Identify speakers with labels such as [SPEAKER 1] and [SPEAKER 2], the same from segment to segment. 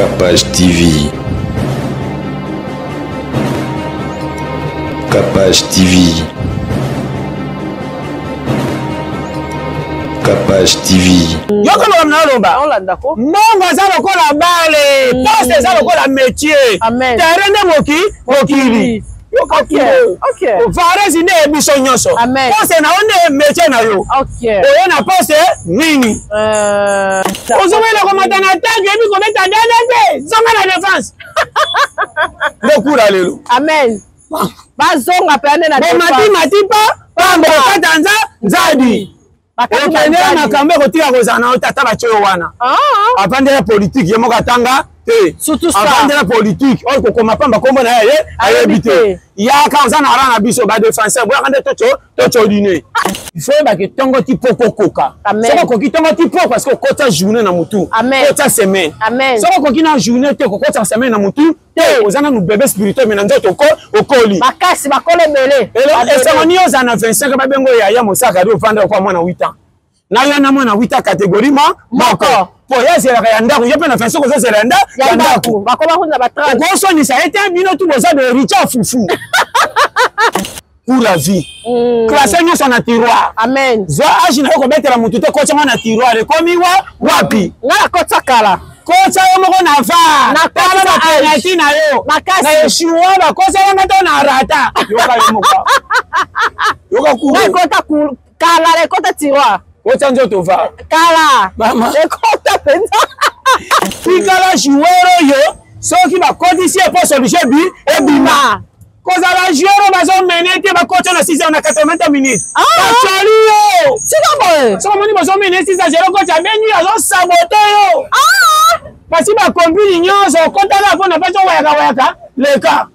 [SPEAKER 1] Capage TV. Capage TV. Capage TV.
[SPEAKER 2] Yoka makambo naloba. Mbongo aza lokola bale, mm. poste eza lokola métier. Terrain nde moki mokili. Yoka kilo. Varesi nde biso nyonso. Poste na yo nde métier na yo. Oye na poste nini? Euh, Ozowela komata na attaque, oyebi kobeta dada te. Zonga na défense. Bokula lelo.
[SPEAKER 3] Amen. Bazonga pe ane na
[SPEAKER 2] défense. Bomati mati pa pambo kata nza nzadi. Okendela makambo ekotika kozala na yo tata batye yo wana.
[SPEAKER 3] Ah.
[SPEAKER 2] Avandela politique ye moko atanga te. Avandela politique oyo kokoma pamba kombo na ye ayebi te. Yaka oza na rang na biso ba défenseur boyaka nde toco tocodine. Il faut oyeba ke ntongo ti poko okoka. Soki okoki ntongo ti poko parce que okota journée na mutu. Okota semaine. Soki okoki na journée te okokota semaine na mutu te oza nanu bebe spirituel mais na nzoto oko okoli.
[SPEAKER 3] Makasi bakolo ebele.
[SPEAKER 2] Esango ni oza na 25 babengo yaya mosaka ri ofanda kwa mwana 8 ans. Na yo na mwana 8 ans catégorie ma moko. Po ye azelaka ya ndako yo mpe na 25 ozozela ya
[SPEAKER 3] ya ndako. Bakoma kuna ba 30.
[SPEAKER 2] Okoswanisa ye te bino tu boza de Richard fufu. Pour la vie. Mm. Classe nyonso na tiroir.
[SPEAKER 3] Amen.
[SPEAKER 2] Zwa age na yo kobetela motu te kotya ngo na tiroir ekomi wa wapi?
[SPEAKER 3] Nga nakotya kala.
[SPEAKER 2] Kotya yo moko na var.
[SPEAKER 3] Na
[SPEAKER 2] tala ba penalty na yo.
[SPEAKER 3] Makasi.
[SPEAKER 2] Na eshua bakosa yo to na rata. Yoka yo moko. Yoka kuru.
[SPEAKER 3] Nga ekota kala na ekota tiroir.
[SPEAKER 2] Kotya nzoto var.
[SPEAKER 3] Kala.
[SPEAKER 2] Mama.
[SPEAKER 3] Ekota penza.
[SPEAKER 2] Tikala joueur oyo soki bakotisi ye po solution ebi ebima. Kozala joueur oyo bazo mene te bakota na 6 na 80 minutes.
[SPEAKER 3] Ah!
[SPEAKER 2] Bacoli yo.
[SPEAKER 3] Sika boye.
[SPEAKER 2] Soki omoni bazo mene 6 a 0 coach abengi azo sabote yo.
[SPEAKER 3] Ah!
[SPEAKER 2] Basi ba combine nyonso okotaka mpo na pasi owayaka wayaka leka.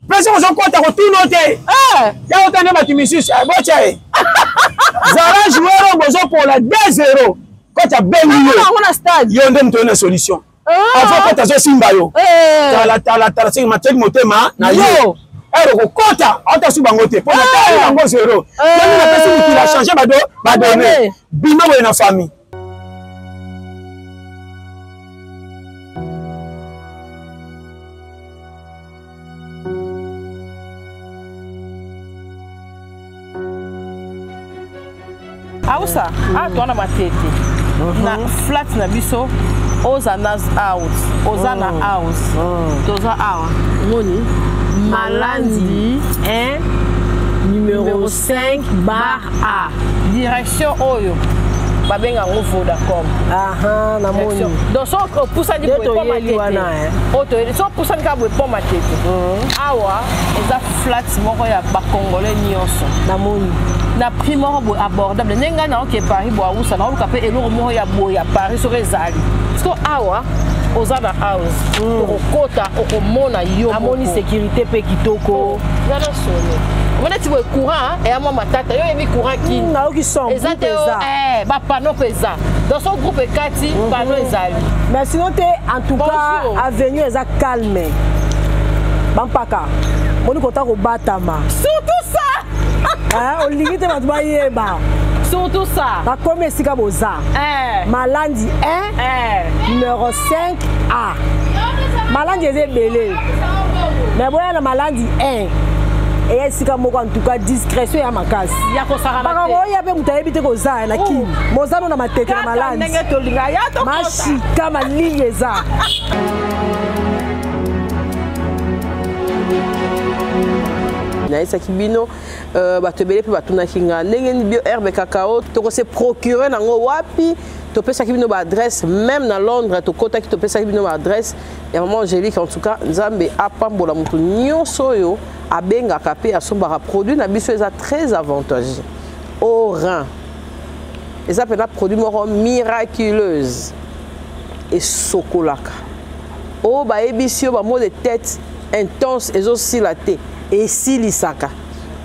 [SPEAKER 2] Mpe soki ozokota kotuna te.
[SPEAKER 3] Eh!
[SPEAKER 2] Ya otande bato misusu eh, botya ye. Zala joueur oyo bozopola 2-0. Coach abengi yo. Yo nde moto oyo na solution.
[SPEAKER 3] Ah.
[SPEAKER 2] Avant kota azosimba yo.
[SPEAKER 3] Eh.
[SPEAKER 2] Tala tala tala soki matiaki motema na yo. Ero kokota ata su bango te mpo
[SPEAKER 3] Eh.
[SPEAKER 2] natali bango zero.
[SPEAKER 3] Eh.
[SPEAKER 2] Yango napesi mokili a change bado badone.
[SPEAKER 3] Badone.
[SPEAKER 2] Bima boye na famille.
[SPEAKER 4] Ausa, awa toa na matete na flat na biso oza na out oza na house toza awa moni malandi 1 numéro 5 bar A direction oyo babenga yango Vodacom.
[SPEAKER 5] Aha, namoni.
[SPEAKER 4] Donc soki opusani
[SPEAKER 5] Nde
[SPEAKER 4] boye pont
[SPEAKER 5] toyeli wana,
[SPEAKER 4] Matete.
[SPEAKER 5] eh.
[SPEAKER 4] Oyo toyeli soki opusani kaka boye pont Matete. Awa eza flat moko ya ba congolais nyonso.
[SPEAKER 5] Namoni.
[SPEAKER 4] Na prix moko boye abordable. Ndenge ngai naoke Paris boye awusa naoluka mpe eloko moko ya boye ya Paris soki ezali. Parce que awa oza na house. Okokota okomona yo
[SPEAKER 5] Namoni
[SPEAKER 4] moko.
[SPEAKER 5] sécurité mpe kitoko.
[SPEAKER 4] Oh, wana soni. Omoni neti boye courant eya mwa matata. Yo oyebi courant kini.
[SPEAKER 5] Nayoki son,
[SPEAKER 4] Eza
[SPEAKER 5] groupe
[SPEAKER 4] te o,
[SPEAKER 5] eza.
[SPEAKER 4] eh, ba panneau mpe eza. Dans son groupe ekati, panneau ezali.
[SPEAKER 5] Mais sinon te, en tout cas,
[SPEAKER 4] Bonjour.
[SPEAKER 5] avenue eza calme. Bampaka, boni kota kobatama.
[SPEAKER 4] Surtout ça.
[SPEAKER 5] Hein, olingi te bato bayeba.
[SPEAKER 4] Surtout ça.
[SPEAKER 5] Bakomi esika boza.
[SPEAKER 4] Eh.
[SPEAKER 5] Malandi 1,
[SPEAKER 4] Eh.
[SPEAKER 5] numéro 5 A. Malandi eza ebele. Mais boya na Malandi 1. Eya esika moko en tout cas discrétion ya makasi.
[SPEAKER 4] Ya kosakana te.
[SPEAKER 5] Makambo oyo mpe moto ayebi te koza na Kin. Mozano na matete na
[SPEAKER 4] Kaka
[SPEAKER 5] Malandi.
[SPEAKER 4] ndenge tolinga ya tokota.
[SPEAKER 5] Mashika malili eza.
[SPEAKER 4] Nayesaki bino, bato ebele mpe batunaki nga ndenge nini bio herbe cacao toko se procurer nango wapi. Topesaki bino ba adresse même na Londres tokotaki topesaki bino ba adresse ya maman Angélique. En tout cas Nzambe apambola moto nyonso oyo abengaka mpe asombaka produit na biso, eza très avantageux au rein. Eza mpena produit moko miraculeuse esokolaka oyo bayebisi yo ba maux de tête intense ezosila te, esilisaka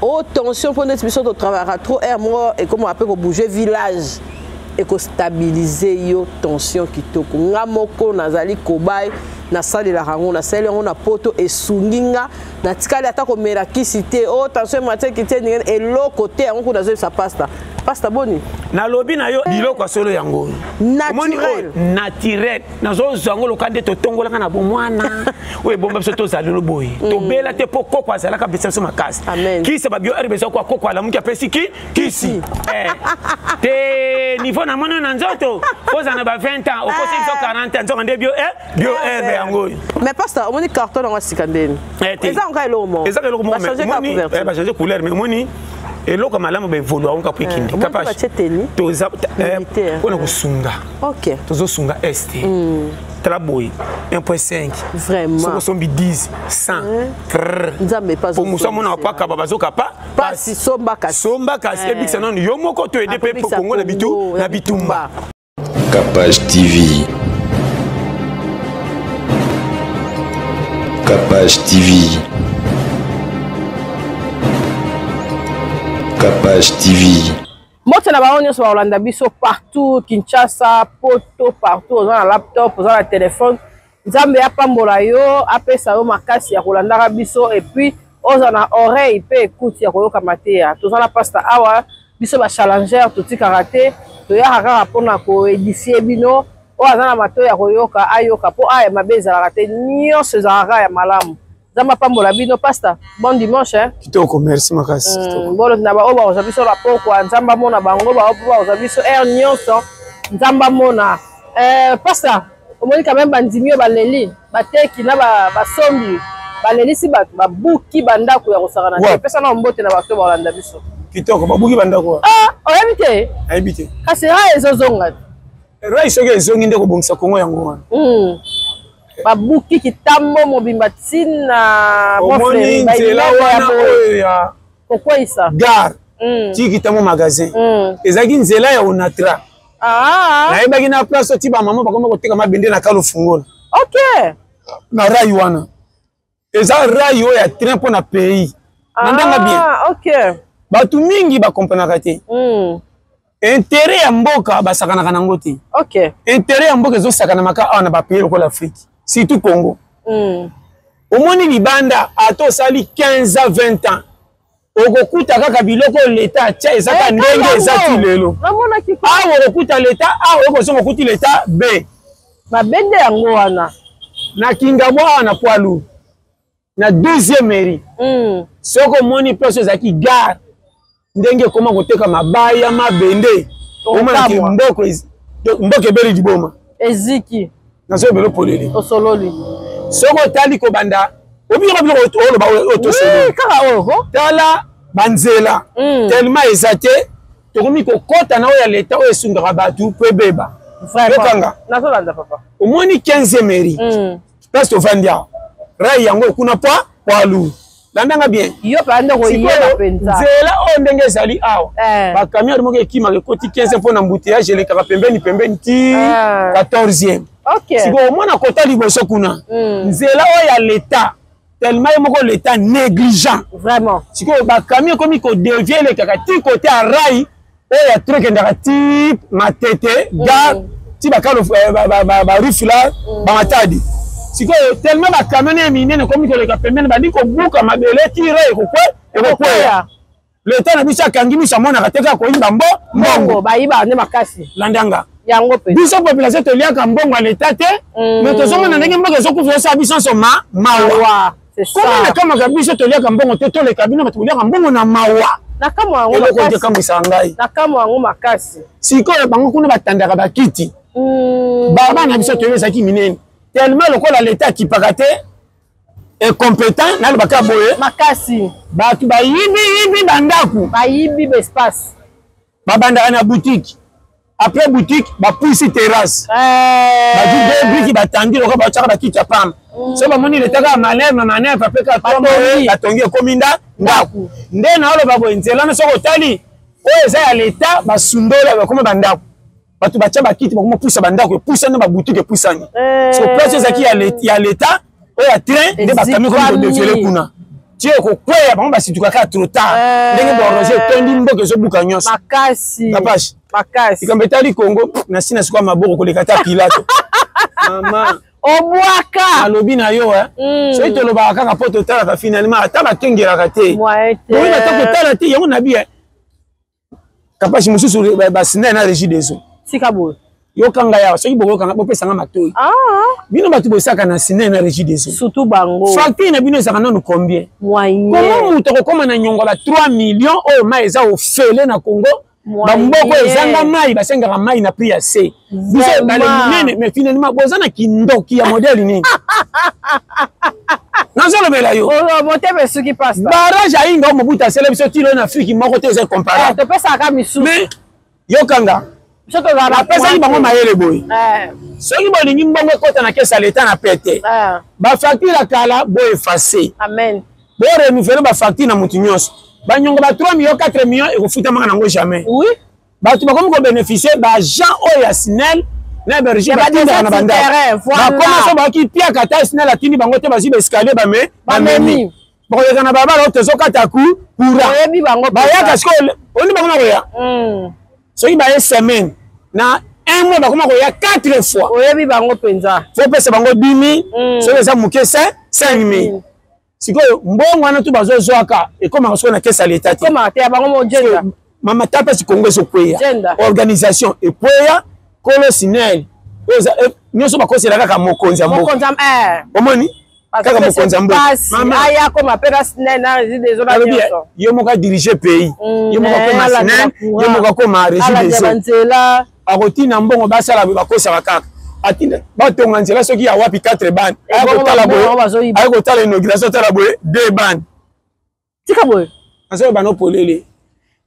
[SPEAKER 4] oyo tension mpo neti biso totravaillaka trop air moko ekomaka mpe kobouger village ekostabilize yo tension kitoko. Nga moko nazali cobaye, nasalelaka yango, nasaleli yango na poto esungi nga, natikali ata komela kisi te. Oyo tension emati ekiti ndenge eloko te, yango kuna nazoyebisa pasta. Pasta boni?
[SPEAKER 2] Nalobi na yo biloko ya solo yango.
[SPEAKER 4] Naturel.
[SPEAKER 2] Naturel. Nazozwa yango loka nde totongolaka na bomwana. Oyo ebomba biso tozali lo boye. Tobela te mpo koko azalaka apesa biso makasi. Kisi ba bio herbe ezalaka koko alamuki apesi ki kisi. Eh. Te niveau na mona na nzoto ozala na ba 20 ans okosi biso 40 ans nzoka nde bio eh bio herbe yango oyo.
[SPEAKER 4] Mais pasta omoni carton yango sika ndeni. Eza nka eloko moko.
[SPEAKER 2] Eza eloko moko mais omoni ba changer couleur mais omoni eloko malamu baevolua yango kapo ekende
[SPEAKER 4] toza
[SPEAKER 2] mpona kosunga tozosunga est tala boye 1.5 soki osombi 10 100
[SPEAKER 4] nzambe
[SPEAKER 2] po mosu amonaka po akaba bazoka pa
[SPEAKER 4] pasi somba kasi
[SPEAKER 2] somba kasi ebikisa nanu yo moko to ede mpe kongo na bitu na bitumba.
[SPEAKER 1] Capage TV. Capage TV. Capage TV.
[SPEAKER 4] Mbote na bango nyonso bakolanda biso partout, Kinshasa, Poto, partout, oza na laptop, oza na telefone. Nzambe apambola yo, apesa yo makasi ya kolandaka biso et puis oza na oreille pe écoute ya koyoka mateya. Toza na pasta awa, biso ba challenger totikaka te, toyaka kaka mpona koedifie bino. Oyo aza na matoyi ya koyoka ayoka, mpo aya mabe ezalaka te, nyonso ezalaka ya malamu. Nzambe apambola bino. Pasta, bon dimanche hein?
[SPEAKER 2] Kitoko, merci makasi.
[SPEAKER 4] Bolo na ba oyo bakozwa biso na pokwa, Nzambe amona bango, ba oyo bakozwa biso heure nyonso, Nzambe amona. Pasta, omoni quand même bandimi oyo baleli, bateki na basombi, balelisi bato, babuki bandako ya kosakana te. Pesa na mbote na bato balanda biso.
[SPEAKER 2] Kitoko, babuki bandako.
[SPEAKER 4] Ah, oyebi te?
[SPEAKER 2] Ayebi te.
[SPEAKER 4] Kasi rail ezozonga.
[SPEAKER 2] Rail soki ezongi nde kobongisa Kongo yango wana.
[SPEAKER 4] Babuki kitambo mobimba ntina
[SPEAKER 2] omoni nzela wana oyo ya
[SPEAKER 4] kokweyisa
[SPEAKER 2] gare ti kitambo magasin ezalaki nzela ya Onatra. Nayebaki na place ti ba mama bakoma koteka mabende na kalo fungola. Na rail wana eza rail oyo ya train mpo na pays. Na ndanga bien. Bato mingi bakomprenaka te. Intérêt ya mboka basakanaka nango te. Intérêt ya mboka ezosakana maka awa na ba pays lokola Afrique, surtout Congo. Omoni libanda ata osali 15 à 20 ans okokuta kaka biloko l'État atia ezaka ndenge eza ti lelo. Awa okokuta l'État A, okozonga okuti l'État B.
[SPEAKER 4] Babende yango wana.
[SPEAKER 2] Na Kingabwa awa na Poilu, na deuxième mairie. Soki omoni place ezalaki gare, ndenge ekoma koteka mabaya mabende, omonaki mboka ebeli liboma.
[SPEAKER 4] Eziki.
[SPEAKER 2] Nazo ebelo polele.
[SPEAKER 4] Osololi.
[SPEAKER 2] Soki otali kobanda, obiyaka biloko oloba oyo tosololi.
[SPEAKER 4] Kaka oyo.
[SPEAKER 2] Tala banzela. Tellement eza te, tokomi kokota na oyo ya l'État oyo esungaka bato po ebeba. Yokanga.
[SPEAKER 4] Nazolanda papa.
[SPEAKER 2] Omoni 15e mairie. Place tovandi awa. Rail yango kuna poids lourd. Landanga bien.
[SPEAKER 4] Yo pa ndeko yeba penza.
[SPEAKER 2] Nzela oyo ndenge ezali awa. Ba camion moko ekimaka ekoti 15 mpo na embouteillage elekaka pembeni pembeni ti 14e. Sikoyo omona kota liboso kuna. Nzela oyo ya l'État tellement ye moko l'État négligent.
[SPEAKER 4] Vraiment.
[SPEAKER 2] Sikoyo ba camion ekomi ko dévier elekaka ti côté ya rail oyo ya train ekendaka ti Matete gare ti bakalo ba rufla ba Matadi. Sikoyo tellement ba camion ya minene ekomi koleka pembeni bandi kobuka mabele ti rail ekokweya. L'État na biso akangi miso amonaka te kaka koyiba mbongo.
[SPEAKER 4] Bayiba nde makasi.
[SPEAKER 2] Landanga.
[SPEAKER 4] Yango pe.
[SPEAKER 2] Biso population toliaka mbongo ya l'État te, mais tozomona ndenge mboka ezokufa osala biso nyonso mawa. Comment nakamaka biso toliaka mbongo te, toleka bino bato boliaka mbongo na mawa.
[SPEAKER 4] Nakamwa yango
[SPEAKER 2] Eloko
[SPEAKER 4] makasi.
[SPEAKER 2] ekamwisaka ngai.
[SPEAKER 4] Nakamwa yango makasi.
[SPEAKER 2] Sikoyo bango kuna batandaka bakiti. Baba na biso toyebi ezalaki minene. Tellement lokola l'État akipaka te, incompétent, nalobaka boye.
[SPEAKER 4] Makasi.
[SPEAKER 2] Bato bayibi yibi bandako.
[SPEAKER 4] Bayibi ba espace.
[SPEAKER 2] Babandaka na boutique. Après boutique, bapuisi terrasse. Bazwi deux briques batandi lokola batiaka bakiti ya pamba. So bamoni l'État kaka manœuvre, manœuvre, après kaka
[SPEAKER 4] Batongi.
[SPEAKER 2] batongi ekomi ndako. Nde naoloba boye, nzela wana soki otali, oyo eza ya l'État, basundola, bakoma bandako. Bato batia bakiti, bakoma pusa bandako, epusani na ba boutique epusani. So place ezalaki ya l'État, oyo ya train, nde bakami komi kodefele kuna. Ti ekokweya, bango basitukaka trop tard. Ndenge ba horloger etondi mboka ezobuka nyonso.
[SPEAKER 4] Makasi.
[SPEAKER 2] Kapash.
[SPEAKER 4] Makasi.
[SPEAKER 2] Likambo etali Congo, na si na sikoya maboko koleka ta Pilato. Mama.
[SPEAKER 4] Obwaka.
[SPEAKER 2] Alobi na yo, hein. Soki tolobaka kaka po totalaka finalement, ata bakengelaka te.
[SPEAKER 4] Moyen te.
[SPEAKER 2] Boyi ata kotala te, yango na bi, hein. Kapasi mosusu basinda na régie des eaux.
[SPEAKER 4] Tika boye.
[SPEAKER 2] Yokanga yawa soki bokoyokanga bopesanga matoi.
[SPEAKER 4] Ah.
[SPEAKER 2] Bino bato bosaka na sinda na régie des eaux.
[SPEAKER 4] Surtout bango.
[SPEAKER 2] Facture na bino ezalaka nanu combien?
[SPEAKER 4] Moyen.
[SPEAKER 2] Comment moto akokoma na nyongo ba 3 millions oyo mai eza ofele na Congo? Bamboko ezanga mai basengaka mai na prix ya C. Biso ebale monene mais finalement boza na kindoki ya modèle nini? Nazolobela yo.
[SPEAKER 4] Oh, motema esuki pasta.
[SPEAKER 2] Barrage ya Inga Mobutu asala biso tilo na Afrique moko te eza comparable.
[SPEAKER 4] Eh, topesaka misusu.
[SPEAKER 2] Mais yokanga. Napesaki bango mayele boye.
[SPEAKER 4] Eh.
[SPEAKER 2] Soki bolingi mbongo ekota na kesa leta na pete.
[SPEAKER 4] Eh.
[SPEAKER 2] Ba facture ya kala bo effacer.
[SPEAKER 4] Amen.
[SPEAKER 2] Bo renouveler ba facture na mutu nyonso. Banyongo ba 3 millions 4 millions ekofutamaka nango jamais.
[SPEAKER 4] Oui.
[SPEAKER 2] Bato bakomi kobénéficie baagent oyo ya SNEL na berger batindaka na bandako bakoma so bayoki piaka ata SNEL atindi bango te bazwi baescalier bamemi bakoleka na balabala oyo tozokata ku courant bayaka sikoyo oyebi bango na koya soki baye semaine na un mois bakoma koya 4 fois
[SPEAKER 4] oyebi bango mpenza
[SPEAKER 2] fo opesa bango 10 000 soki eza moke 5 000 sikoyo mbongo wana tu bazozwaka ekomaka sikoyo na kesa leta te
[SPEAKER 4] ekomaka te ya bango mojenda
[SPEAKER 2] mama ta mpasi kongo ezokweya organisation ekweya kolo sinel nyonso bakosela kaka mokonzi ya mboka
[SPEAKER 4] eh.
[SPEAKER 2] omoni kaka mokonzi ya mboka ye moko adirige pays ye moko akoma sinel ye moko akoma régie akotina mbongo basala bakosaka kaka atinda batonga nzela soki ya wapi 4 bane aya kotala boye aya kotala inauguration tala boye 2 bane
[SPEAKER 4] tika boye
[SPEAKER 2] azoyo bano polele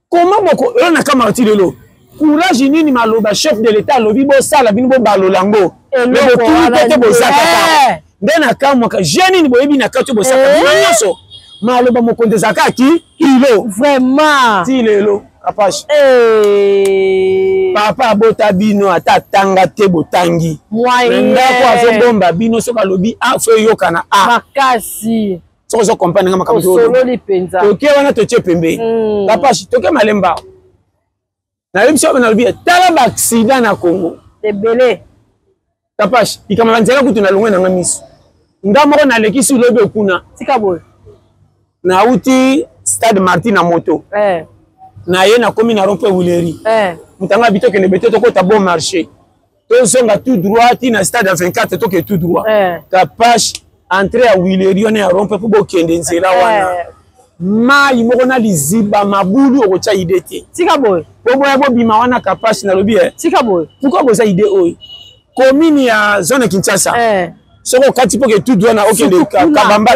[SPEAKER 2] koma boko oyo na kamara ti lelo courage nini maloba chef de l'état alobi bosala bino bobalola yango me botuni te te boza kaka nde na kamwaka je nini boyebi na kati bosaka bino nyonso maloba mokonzi ezalaka ki kilo
[SPEAKER 4] vraiment
[SPEAKER 2] ti lelo apache
[SPEAKER 4] hey.
[SPEAKER 2] Papa abota bino ata atanga te botangi ndako azobomba bino soki alobi a fo eyokana a
[SPEAKER 4] makasi
[SPEAKER 2] soki ozo comprendre nga makambo
[SPEAKER 4] osololi mpenza
[SPEAKER 2] toke wana totie pembeni apache toke malemba nayebi biso nalobi tala ba accident na Congo
[SPEAKER 4] ebele
[SPEAKER 2] Kapash likambo ya nzela kutu nalongwe nanga miso nga moko nalekisi lobi okuna
[SPEAKER 4] tika boye
[SPEAKER 2] nauti stade Martin na moto
[SPEAKER 4] eh.
[SPEAKER 2] na ye nakomi na rond-point Wileri
[SPEAKER 4] eh.
[SPEAKER 2] moto anga abi tokende bete tokota bon marché tozonga tout droit ti na stade ya 24 toke tout droit
[SPEAKER 4] eh.
[SPEAKER 2] Kapash entrée ya Wileri wana ya rond-point mpo bokende nzela wana
[SPEAKER 4] eh.
[SPEAKER 2] Mai moko na liziba mabulu okotya ide te
[SPEAKER 4] tika boye
[SPEAKER 2] po boya bobima wana Kapash nalobi eh.
[SPEAKER 4] Tika boye
[SPEAKER 2] pourquoi boza ide oyo commune ya zone Kinshasa
[SPEAKER 4] eh.
[SPEAKER 2] Soki okati mpo ke tout droit na okende Kabamba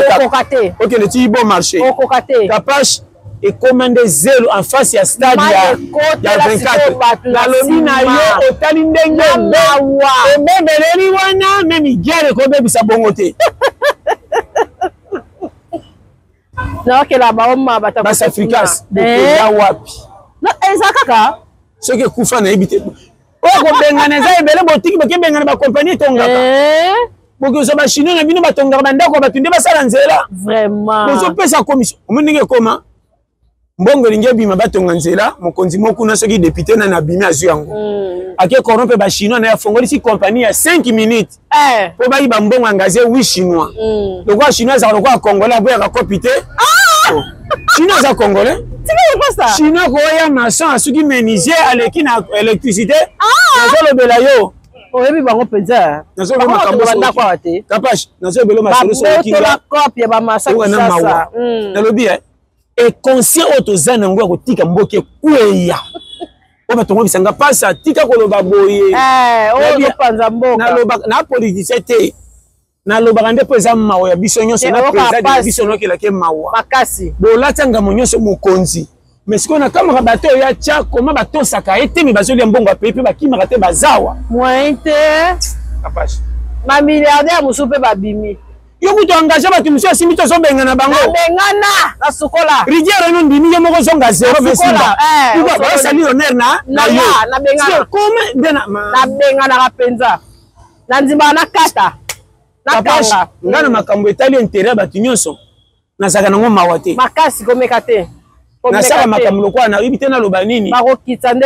[SPEAKER 2] okende ti bon marché
[SPEAKER 4] okoka te
[SPEAKER 2] Kapash ekoma nde zelo en face ya stade ya 24 nalobi na yo otali ndenge obebeleli wana meme guerre ekobebisa bongo te
[SPEAKER 4] naokela baoma bato
[SPEAKER 2] bas africas bokenda wapi
[SPEAKER 4] eza kaka
[SPEAKER 2] soki ekufa nayebi te oyo kobengana eza ebele botiki bokebengana bakompagnie etongaka bokozwa bachinois na bino batongaka bandako ya bato nde basala nzela bozopesa commission omoni ndenge ekoma mbongo elingi ebima batonga nzela mokonzi moko kuna soki député nani abimi azwi yango ake corrompre bachinois na ye afongolisi compagnie ya 5 minutes mpo bayiba mbongo engage 8 chinois lokola chinois azalaka lokola congolais aboyaka kopi te chinois aza congolais chinois koya maçon asuki menuisier aleki na électricité nazolobela yo
[SPEAKER 4] oyebi bango mpenza
[SPEAKER 2] nazolobela
[SPEAKER 4] awa te
[SPEAKER 2] Kapash nazolobela masolo
[SPEAKER 4] sokibabotola cope ya bamasa
[SPEAKER 2] na mawa nalobi inconscient oyo toza nango ya kotika mboka ekweya oyo bato ngo bisanga mpasi atika koloba boye
[SPEAKER 4] oyopanza mboka
[SPEAKER 2] na politicien te nalobaka nde mpo eza mawa ya biso nyonso na président ya biso nokelaki mawa
[SPEAKER 4] makasi
[SPEAKER 2] bolati ngambo nyonso mokonzi mais sikoyo nakamwaka bato oyo ya tya koma batosaka ye te me bazolia mbongo ya pays mpe bakimaka te bazawa
[SPEAKER 4] moyen te
[SPEAKER 2] Kapash
[SPEAKER 4] bamilliardaire mosusu mpe babimi
[SPEAKER 2] yo kutu engage bato mosusu asimbi te ozobengana bango
[SPEAKER 4] nabengana nasukola
[SPEAKER 2] rivière eno ndimi yo moko ozonga zero mesimba basali honneur na yo
[SPEAKER 4] nabengana
[SPEAKER 2] nde
[SPEAKER 4] nabenganaka mpenza nandimaka nakata nakanga
[SPEAKER 2] nga na makambo etali intérêt ya bato nyonso nazalaka nango mawa te
[SPEAKER 4] makasi komeka te
[SPEAKER 2] nasala makambo lokola nayebi te naloba nini
[SPEAKER 4] bakokita nde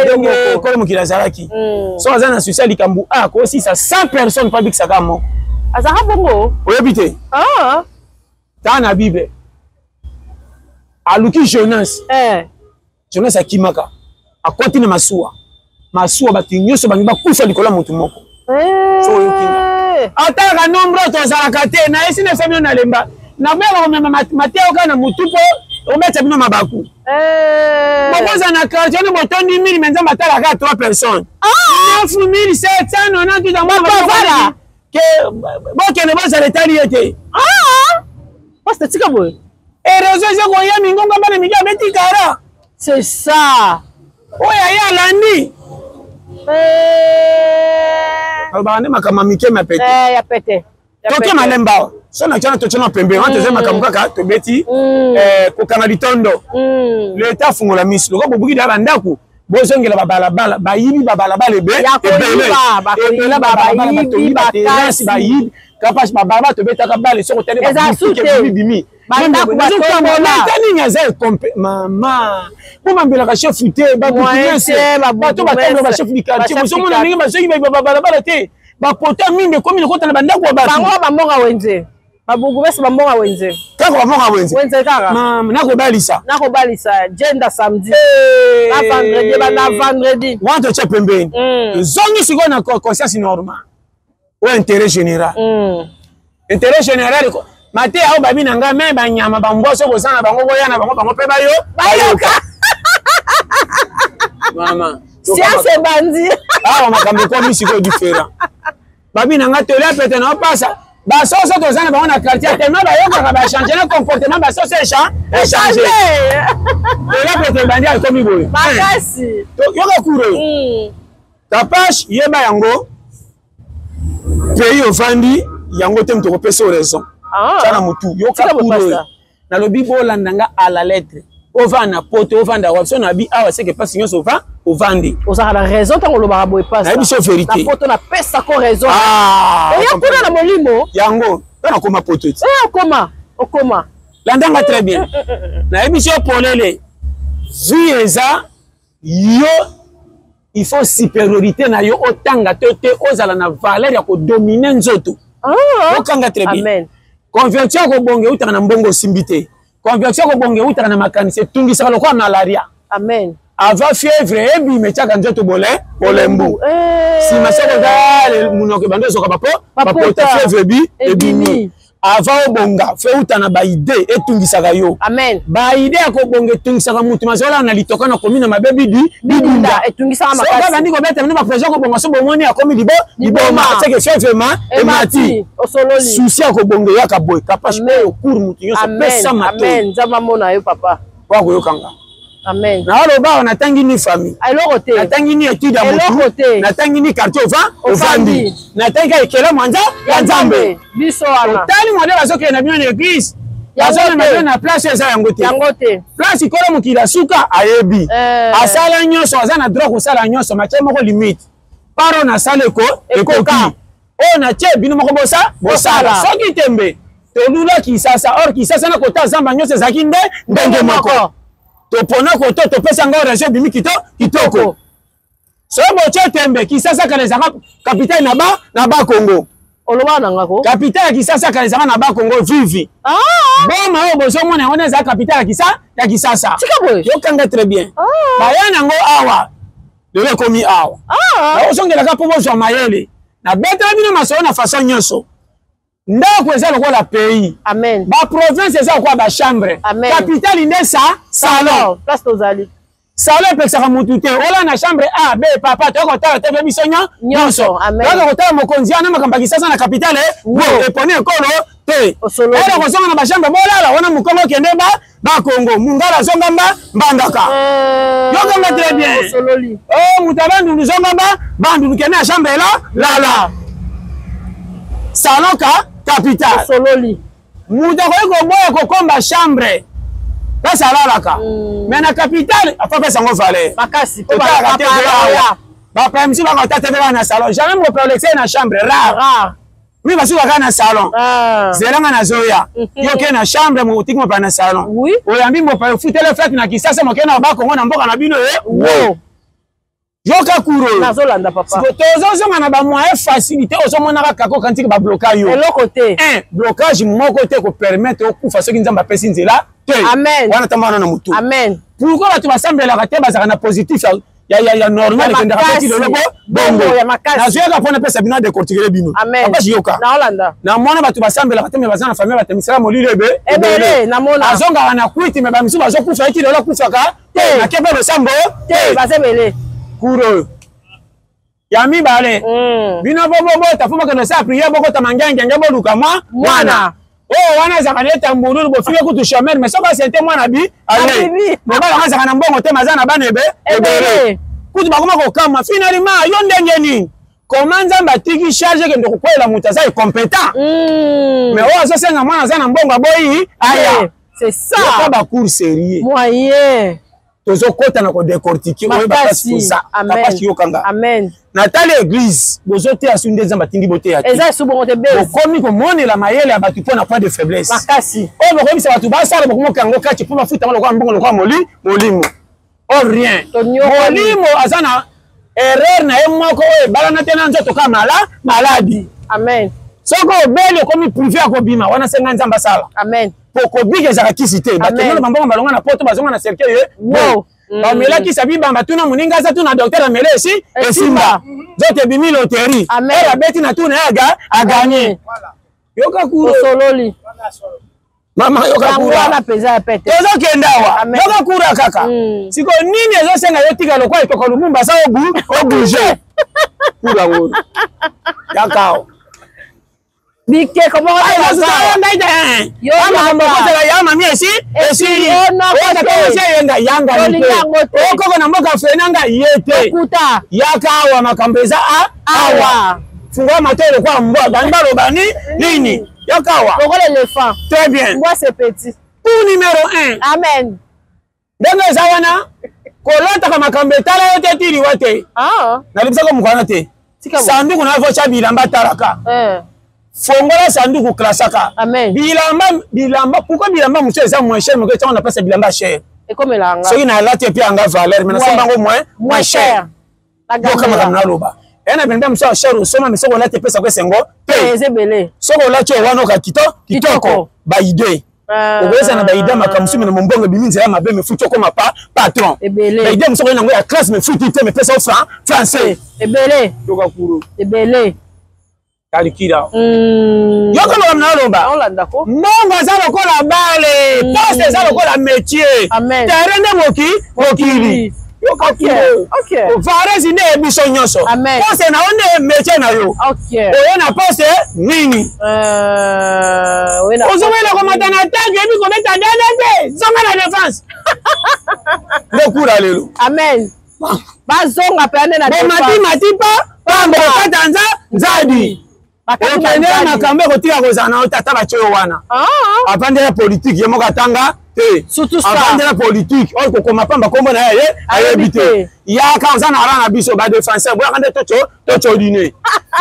[SPEAKER 2] kolo mokili azalaki soki aza na susi ya likambo a akosisa 100 personnes mpo abikisaka moko
[SPEAKER 4] azalaka bongo
[SPEAKER 2] oyebi te taa na bible aluki Jonas Jonas akimaka Akoti na masuwa. Masuwa bato nyonso bangi bakufa likolo ya motu moko.
[SPEAKER 4] Eh.
[SPEAKER 2] So oyoki nga. Atalaka nombre tozalaka te na esi na bino na lemba. Naboyaka komema mateya kaka na motu mpo obeta bino mabaku.
[SPEAKER 4] Eh.
[SPEAKER 2] Bokozala na quartier wana botondi 1000 mais Nzambe atalaka 3 personnes.
[SPEAKER 4] Ah!
[SPEAKER 2] 9798 yango
[SPEAKER 4] Bato
[SPEAKER 2] ke bokende bozala etali ye te.
[SPEAKER 4] Ah! Pasteur tika boye.
[SPEAKER 2] Erosion eza koya mingonga bana mike abeti kara.
[SPEAKER 4] C'est ça.
[SPEAKER 2] Oyo aye alandi.
[SPEAKER 4] Eh.
[SPEAKER 2] Alobaka nde makambo ya mike ma pete.
[SPEAKER 4] Eh, ya pete.
[SPEAKER 2] Toke malemba awa. So na tiana totiana pembe wana toza makambo kaka tobeti eh, kokanga litondo. Leta afungola miso lokola bobuki deya bandako bozongela babalabala bayibi babalabala ebe ebele ebele babalabala batongi baterase bayibi kapasi babalabala tobetaka bale soki otali babimi bimi leta nini aza ekompe mama bomambelaka chef te babukinese bato batambola bachef du quartier bozomona ndenge bazongi babalabala te bapota mingi ekomi lokota na bandako ya bato
[SPEAKER 4] bango bambonga wenze babourgmestre bambonga wenze
[SPEAKER 2] kaka bambonga wenze
[SPEAKER 4] wenze kaka
[SPEAKER 2] mama nakobalisa
[SPEAKER 4] nakobalisa jenda samedi na vendredi banda vendredi
[SPEAKER 2] wana totya pembeni tozongi sikoyo na conscience normale oyo intérêt général intérêt général mateya oyo babi na ngai me banyama bambwa soki oza na bango boya na bango bango mpe bayo
[SPEAKER 4] bayoka
[SPEAKER 2] mama
[SPEAKER 4] science ebandi
[SPEAKER 2] awa makambo ekomi sikoyo différent babi na ngai tolia pete na opasa basoso toza na bango na quartier tellement bayokaka bachange na comportement basoso échange tolia pete ebandi ekomi boye
[SPEAKER 4] makasi
[SPEAKER 2] yoka kuro kapache yeba yango pays ovandi yango te moto okopesa yo raison tya na motu yoka kuro oyo nalobi bolanda nga à la lettre ovanda na poto ovanda wapi so nabi awa seke mpasi nyonso ova ovandi
[SPEAKER 4] ozalaka na raison ntango olobaka boye pasi
[SPEAKER 2] nayebi so vérité
[SPEAKER 4] na poto napesako raison oya kuna na molimo
[SPEAKER 2] yango mpe nakoma poto ti
[SPEAKER 4] okoma okoma
[SPEAKER 2] landanga très bien nayebi so polele vie eza yo il faut supériorité na yo otanga to te ozala na valeur ya kodomine nzoto okanga très bien
[SPEAKER 4] amen
[SPEAKER 2] conversion ya kobonga eutaka na mbongo osimbi te conversion ya kobonga eutaka na makanisi etungisaka lokola malaria
[SPEAKER 4] amen
[SPEAKER 2] avant fièvre ebima etiaka nzoto bole bolembu nsima soki oza monoko ebandi ozoka bapota fièvre ebi ebimi avant obonga fe uta na baide etungisaka yo
[SPEAKER 4] amen
[SPEAKER 2] baide ya kobonga etungisaka mutu mazolala na litoka na komi na mabe bidi bidunda
[SPEAKER 4] etungisaka
[SPEAKER 2] makasi soki abandi kobeta bino baprojet kobonga so bomoni akomi libo liboma seke fièvre ma emati
[SPEAKER 4] osololi
[SPEAKER 2] souci ya kobonga eyaka boye kapache oyo cour mutu nyonso pesa matoi
[SPEAKER 4] amen nzambe amona yo papa
[SPEAKER 2] po akoyoka nga
[SPEAKER 4] amen
[SPEAKER 2] naoloba awa natangi ni famille
[SPEAKER 4] eloko te
[SPEAKER 2] natangi ni étude ya
[SPEAKER 4] motu
[SPEAKER 2] natangi ni quartier ova ovandi natangi kaka ekela mwanza ya nzambe
[SPEAKER 4] biso wana
[SPEAKER 2] otali modele bazokende na bino na église bazomema bino na place eza yango te
[SPEAKER 4] yango te
[SPEAKER 2] place kolo mokili asuka ayebi asala nyonso aza na droit kosala nyonso matie moko limite paro nasala ekoki oyo natie bino moko bosala soki tembe tolula Kisasa or Kisasa na kota zamba nyonso ezalaki nde ndenge moko topona koto topesa yango région ebimi kitoko soki botie tembe Kisasa kala ezalaka capitale na ba na Bakongo
[SPEAKER 4] oloba na ngako
[SPEAKER 2] capitale ya Kisasa kala ezalaka na Bakongo vivi boma oyo bozomona yango nde ezalaka capitale ya Kisasa yokanga très bien baya nango awa lelo ekomi awa nakozongelaka mpo bozwa mayele nabetela bino masolo na façon nyonso ndako eza lokola pays
[SPEAKER 4] amen
[SPEAKER 2] ba province eza lokola ba chambre capitale nde sa salon
[SPEAKER 4] place tozali
[SPEAKER 2] salon epekisaka mutu te ola na chambre a b papa toyaka kotala te mpe biso nyonso toyaka kotala mokonzi wana makambo ya kisasa na capitale bo eponi ekolo te ela kozonga na bachambre bolala wana mokongo okende ba bakongo mungala azonga mba mbandaka yokanga très bien o moto ya bandundu zonga mba bandundu kende na chambre ela lala salon ka capital moto akoki koboya kokomba chambre place alalaka mais na capitale afapesa yango valeur
[SPEAKER 4] otalaka
[SPEAKER 2] te awa bapaya mosusu bakota te kaka na salon jamais mopaya olekisa ye na chambre rare mi basuki kaka na salon zelanga nazoya yo oke na chambre motiki mopaya na salon oyambi mopaya ofutele fete na kisasa moke na bakongo na mboka na bino e wo yoka kuro
[SPEAKER 4] nazolanda papa
[SPEAKER 2] tozozonga na bamoyen facilité ozomonaka kaka okanisi babloka yo
[SPEAKER 4] eloko te
[SPEAKER 2] un blocage moko te kopermettre okufa soki nzambe apesi nzela te
[SPEAKER 4] amen
[SPEAKER 2] wana tamba wana na motu
[SPEAKER 4] amen
[SPEAKER 2] pourquoi bato basambelaka te bazalaka na positif ya normal ekendaka pe ti lelo bo bongo nazoyaka mpo napesa bino adecortikele bino papa yoka namona bato basambelaka te me baza na famille batemisaka molili ebe
[SPEAKER 4] ebele
[SPEAKER 2] azongaka na kwiti me bamisusu bazokufa ye ti lelo akufaka te nake mpe losambo
[SPEAKER 4] te baza ebele
[SPEAKER 2] kuro oyo ya mibale bino po bobota fo bokende osala priere bokota mangengenge boluka mwa mwana oyo wana azalaka na eta mbululu bofike kutu chomere mais soki asente mwana bi ale mobali yango azalaka na mbongo te maza na bana ebe ebele kutu bakoma kokamwa finalement yo ndenge nini koma nzambe atiki charge ekende kokweyela moto aza incompétent mais oyo azosenga mwana aza na mbongo aboyi aya
[SPEAKER 4] c'est ça
[SPEAKER 2] yoka bacours sérieux
[SPEAKER 4] moyen
[SPEAKER 2] tozokota na kodecortike oyeba place toza kapasi yokanga natali église bozoteya su nde nzambe atindi boteya
[SPEAKER 4] te
[SPEAKER 2] bokomi komonela mayele ya bato mpo na point de faiblesse
[SPEAKER 4] makasi
[SPEAKER 2] oyo bokoyebisa bato basala bokomoka yango kati mpo bafuta yango lokola mbongo lokola molimo or rien molimo aza na erreur na ye moko oyo ebalana te na nzoto ka maladi
[SPEAKER 4] amen
[SPEAKER 2] soki obeli okomi privé ya kobima wana senga nzambe asala
[SPEAKER 4] amen
[SPEAKER 2] po kobika ezalaka kisi te bato nyonso bambongo balonga na poto bazonga na cercueil ye bamela kisi abibamba tuna moninga aza tuna docteur amele esi esimba nzoto ebimi loterie oyo abeti na tuna ye aganye yoka
[SPEAKER 4] kuosololi
[SPEAKER 2] mama yoka kura tozokende awa yoka kura kaka sikoyo nini ezosenga yo tika lokwa etoko lumumba aza obouge kura oyo yakao
[SPEAKER 4] bikeko moko
[SPEAKER 2] makambo ya mami esi esili oyo yanga okoko na mboka fenanga ye te yaka awa makambo eza awa fungola matoi lokola mbwa bani baloba ni nini yaka awa
[SPEAKER 4] lokola éléphant
[SPEAKER 2] très bien
[SPEAKER 4] mbwa c'est petit
[SPEAKER 2] pour numéro 1
[SPEAKER 4] amen
[SPEAKER 2] ndenge eza wana kolotaka makambo etala yo te tiliwa te nalobisaka mokwana te sanduku na voca bilamba talaka fongola sanduku klasaka bilamba bilamba pourquoi bilamba mosusu eza moins cher moke ntango na place ya bilamba cher soki nalati epe yanga valeur mais nasomba yango moins cher yoka makambo naloba eya na bilamba mosusu ya cher osomba mais soki olati epesako esengo te soki olati oyo wana oka kitoko baide okoyesa na baide makambo mosusu me na mombongo ebimi nzela mabe me futi okoma pa patron baide mosusu okoyi nango ya classe me futi te me pesa yo français
[SPEAKER 4] ebele
[SPEAKER 2] yoka kuro
[SPEAKER 4] ebele
[SPEAKER 2] kalikila yoka makambo naloba mbongo aza lokola bale poste eza lokola métier terrain nde mokili yoka kilo varesi nde biso nyonso poste na yo nde métier na yo oyo na poste nini ozowela komata na tanke oyebi kobeta dada te zonga na défense ndokura lelo
[SPEAKER 4] amen bazonga mpe ane na
[SPEAKER 2] bomati mati pa pambo kokata nza nzadi okendela makambo ekotika kozala na yo tata batye yo wana avandela politike ye moko atanga te avandela politike oyo kokoma pamba nkombo na ye ayebi te yaka oza na ra na biso badefenseur boyaka nde tocodine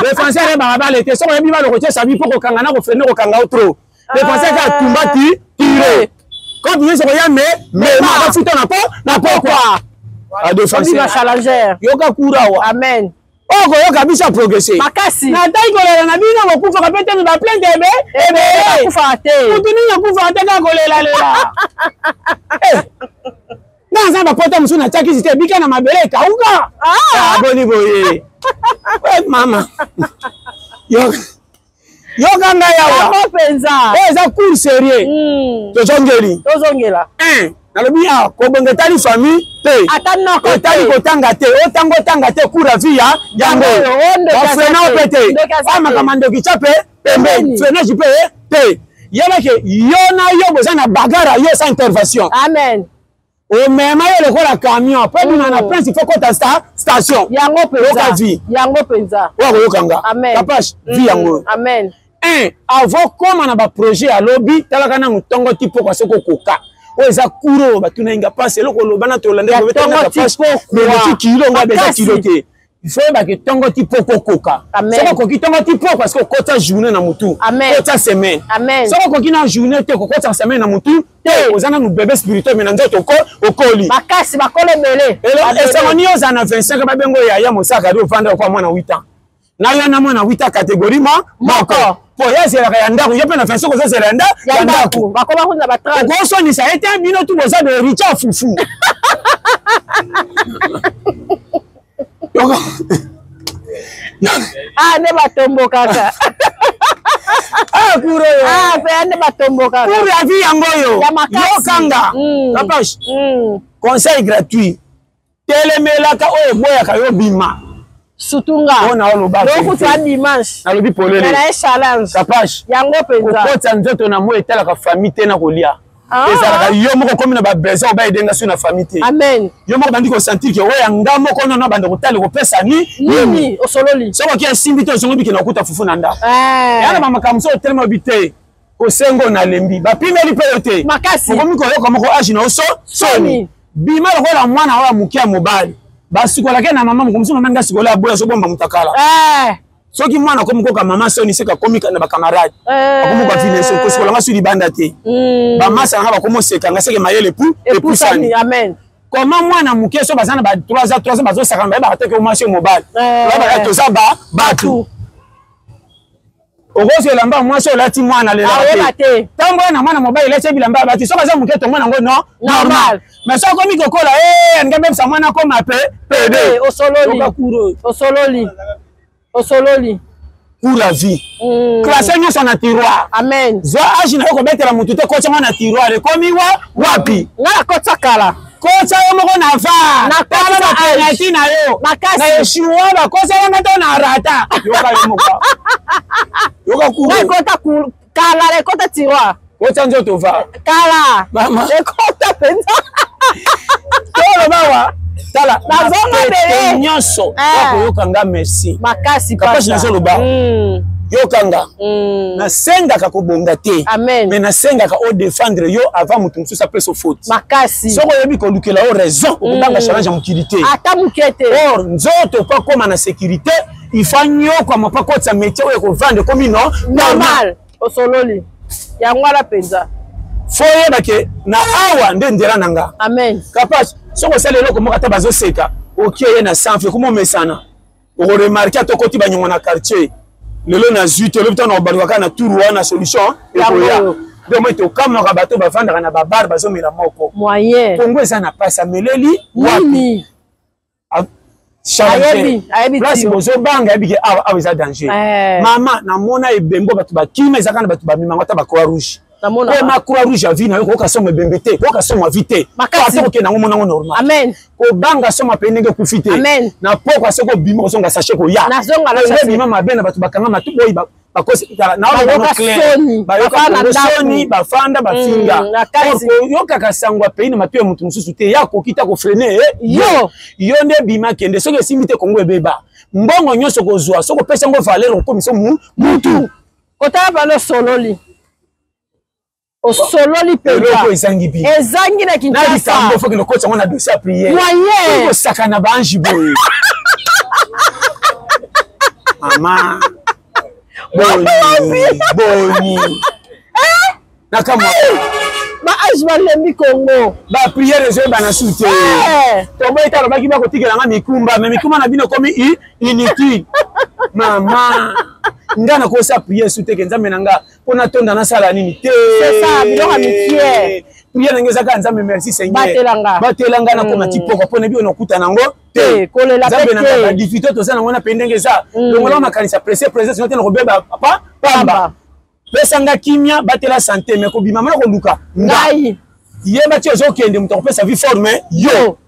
[SPEAKER 2] defenseur ayebaka bale te soki oyebi baloko te sabi mpo kokanga na kofrene kokanga yo trop defenseur kaka tumba ti tire quand nyonso koya me mema bafuta na po na pokwa
[SPEAKER 4] adefenseur
[SPEAKER 2] yoka kura awa
[SPEAKER 4] amen
[SPEAKER 2] oyo koyoka biso aprogrese
[SPEAKER 4] makasi
[SPEAKER 2] natai kolela na bino bokufaka mpe te me baplainte ebe
[SPEAKER 4] ebele akufaka te
[SPEAKER 2] mutu nini akufaka te kaka kolelalela nga naza bapota mosusu natiakisi te ebika na mabele ekauka boni boye mama yoka ngai awa
[SPEAKER 4] mpenza
[SPEAKER 2] oyo eza cour sérieux tozongeli
[SPEAKER 4] tozongela
[SPEAKER 2] nalobi awa kobonga etali famille te etali kotanga te otanga otanga te cour ya vie ya yango bafrena mpe te oyo makambo ndoki tya mpe pembeni freinage mpe te yebake yo na yo boza na bagara yo sa intervention
[SPEAKER 4] amen
[SPEAKER 2] omema yo lokola camion po ebima na prince il faut kota station
[SPEAKER 4] yango
[SPEAKER 2] yoka vie
[SPEAKER 4] yango mpenza
[SPEAKER 2] oyo akoyoka nga kapache vie yango
[SPEAKER 4] amen
[SPEAKER 2] un avant koma na baprojet ya lobi talaka nanu ntongo ti pokwa soki okoka oyo eza kuro oyo batuna inga mpasi eloko oloba na tolandati kilo nga eza kilo te il faut oyebaka ntongo ti pokwa okoka soki okoki ntongo ti pokwa parce que okota journée na motu okota semaine soki okoki na journée te kokota semaine na motu te oza nanu bébé spirituel mais na nzoto okoli
[SPEAKER 4] makasi bakolo ebele
[SPEAKER 2] esango ni ozala na 25 babengo yaya mosaka adi ofanda okwa mwana 8 ans na yo na mwana 8 ans catégorie moko po ye azelaka ya ndako yo mpe na 25 ozozela ya ndako okosonisa ye te bino tu boza de richard fufu. Yoka.
[SPEAKER 3] Ah, nde batombokaka.
[SPEAKER 2] Ah, cours oyo.
[SPEAKER 3] Ah, pe nde batombokaka.
[SPEAKER 2] Cours ya vie yango oyo.
[SPEAKER 3] Ya makasi.
[SPEAKER 2] Yokanga. Kapash. Conseil gratuit. Telemelaka oyo eboyaka yo bima.
[SPEAKER 3] Surtout nga.
[SPEAKER 2] Pona oloba.
[SPEAKER 3] Lokutu ya dimanche.
[SPEAKER 2] Nalobi polele.
[SPEAKER 3] Na ye challenge.
[SPEAKER 2] Kapash.
[SPEAKER 3] Yango penza.
[SPEAKER 2] Kokotisa nzoto na moi etalaka famille te na kolia.
[SPEAKER 3] Ah.
[SPEAKER 2] Ezalaka yo moko komi na ba besoin oba edenga so na famille te.
[SPEAKER 3] Amen.
[SPEAKER 2] Yo moko bandi ko sentir que oya nga moko nono banda kopesa kopesa ni
[SPEAKER 3] nini osololi.
[SPEAKER 2] Soko ki asimbi te ozongo bikena okuta fufu na ndako.
[SPEAKER 3] Eh.
[SPEAKER 2] Yana ba makambo so telema bi te. Kosengo na lembi. Bapimeli pe yo te.
[SPEAKER 3] Makasi.
[SPEAKER 2] Okomi koyoka moko age na oso soni. Bima lokola mwana oyo moke ya mobali. Basukolaki na mama mokomisi mama nga sikola aboya azobomba mutakala.
[SPEAKER 3] Eh.
[SPEAKER 2] Soki mwana akomi koka mama soni seka akomi na bacamarade.
[SPEAKER 3] Eh.
[SPEAKER 2] Akomi koka vile so kosukola nga su libanda te. Bamasa nga bakomi oseka nga seke mayele pu
[SPEAKER 3] epusani. Amen.
[SPEAKER 2] Comment mwana moke so baza na ba 3 ans 3 ans bazosaka bayebaka te ke mwasi mobali. Bayebaka toza ba batu. Okozwa elamba mwasi olati mwana alelaka te. Ntango ye na mwana mobali elati bilamba ya bati soki aza moke tomona yango no normal. Mais soki akomi kokola eh alingi abebisa mwana akoma pe pede.
[SPEAKER 3] Osololi. Osololi. Osololi.
[SPEAKER 2] Pour la vie. Classe nyonso na tiroir.
[SPEAKER 3] Amen.
[SPEAKER 2] Zwa age na yo kobetela motu te kotya ngo na tiroir ekomi wa wapi?
[SPEAKER 3] Nga nakotya kala.
[SPEAKER 2] Kotya yo moko na VAR.
[SPEAKER 3] Na
[SPEAKER 2] tala ba penalty na yo.
[SPEAKER 3] Makasi.
[SPEAKER 2] Na eshua bakosa yanga to na rata. Yoka yo moko. Yoka kuru.
[SPEAKER 3] Nga ekota kala ekota tiroir.
[SPEAKER 2] Kotya nzoto VAR.
[SPEAKER 3] Kala.
[SPEAKER 2] Mama.
[SPEAKER 3] Ekota penza.
[SPEAKER 2] Toloba wa. Tala.
[SPEAKER 3] Nazonga bele.
[SPEAKER 2] Nyonso. Okoyoka nga merci.
[SPEAKER 3] Makasi.
[SPEAKER 2] Kapashi nazoloba. Yokanga. Nasengaka kobonga te.
[SPEAKER 3] Amen.
[SPEAKER 2] Mais nasengaka o défendre yo avant mutu mosusu apesa faute.
[SPEAKER 3] Makasi.
[SPEAKER 2] Soki oyebi kolukela yo raison, okobanga challenge ya mokili te.
[SPEAKER 3] Ata moke te.
[SPEAKER 2] Or nzoto po akóma na sécurité, il faut anyokwama po akotisa métier oyo ekovanda ekomi no
[SPEAKER 3] normal. Osololi. Yango wana penza.
[SPEAKER 2] Fo oyeba ke na awa nde nzela na nga.
[SPEAKER 3] Amen.
[SPEAKER 2] Kapash, soki osali eloko moko ata bazoseka, okie ye na sanfe, ekoma omesana. Okoremarke ata okoti banyongo na quartier lelo nazwi te olobi ntango baluka kaka na tour wana solution ekoya nde omoi tokamwaka bato bavandaka na babar bazomela moko
[SPEAKER 3] moyen
[SPEAKER 2] Kongo eza na pasi ameleli wapi place bozobanga ayebi ke awa awa eza danger. Mama namona ebembo bato bakima eza kaka na bato bamemango ata ba croix rouge. Koma croix rouge ya vie na yo koyoka somo ebembe te koyoka somo ya vie te ata kokende yango mona yango normal.
[SPEAKER 3] Amen.
[SPEAKER 2] Kobanga somo ape ndenge ekufi te.
[SPEAKER 3] Amen.
[SPEAKER 2] Na pokwa soki obima kozonga sachet koya.
[SPEAKER 3] Nazonga na
[SPEAKER 2] sachet. Ebima mabe na bato bakanga matu boyi bakosi tala na
[SPEAKER 3] bayoka soni
[SPEAKER 2] bayoka soni bafanda bafinga. Koyokaka sango ya pays na matu ya moto mosusu te ya koki ta kofrene
[SPEAKER 3] yo
[SPEAKER 2] yo nde bima kende soki esimbi te Kongo ebeba mbongo nyonso kozwa soki opesi yango valeur okomisa mutu.
[SPEAKER 3] Kotala bano sololi. Osololi penza.
[SPEAKER 2] Eloko ezangi bi.
[SPEAKER 3] Ezangi na Kinshasa.
[SPEAKER 2] Na likambo faut que lokotisa ngo na dossier ya prière.
[SPEAKER 3] Moyen.
[SPEAKER 2] Kosaka na ba ange boye. Mama. Boni. Boni. Nakamwa.
[SPEAKER 3] Ba ange balembi Congo.
[SPEAKER 2] Ba prière ezoyebana su te. Toboyi te alobaki bakotikela nga mikumba, mais mikumba na bino ekomi inutile. Mama. Nga nakosa prière su te ke Nzambe na nga mpo natonda nasala nini te.
[SPEAKER 3] C'est ça, biloko ya mikie.
[SPEAKER 2] Prière na nga eza kaka Nzambe merci Seigneur.
[SPEAKER 3] Batelanga.
[SPEAKER 2] Batelanga nakoma ti pokwa mpo na biyo nakuta nango te.
[SPEAKER 3] Kolela pe
[SPEAKER 2] Nzambe na nga
[SPEAKER 3] te.
[SPEAKER 2] ba difficulté toza nango na pe ndenge eza. Longola makanisa pressé pressé sinon te na kobeba papa pamba. Pesa nga kimia, batela santé mais kobima mana koluka
[SPEAKER 3] ngai.
[SPEAKER 2] Yeba ti ozokende moto akopesa vie forme yo.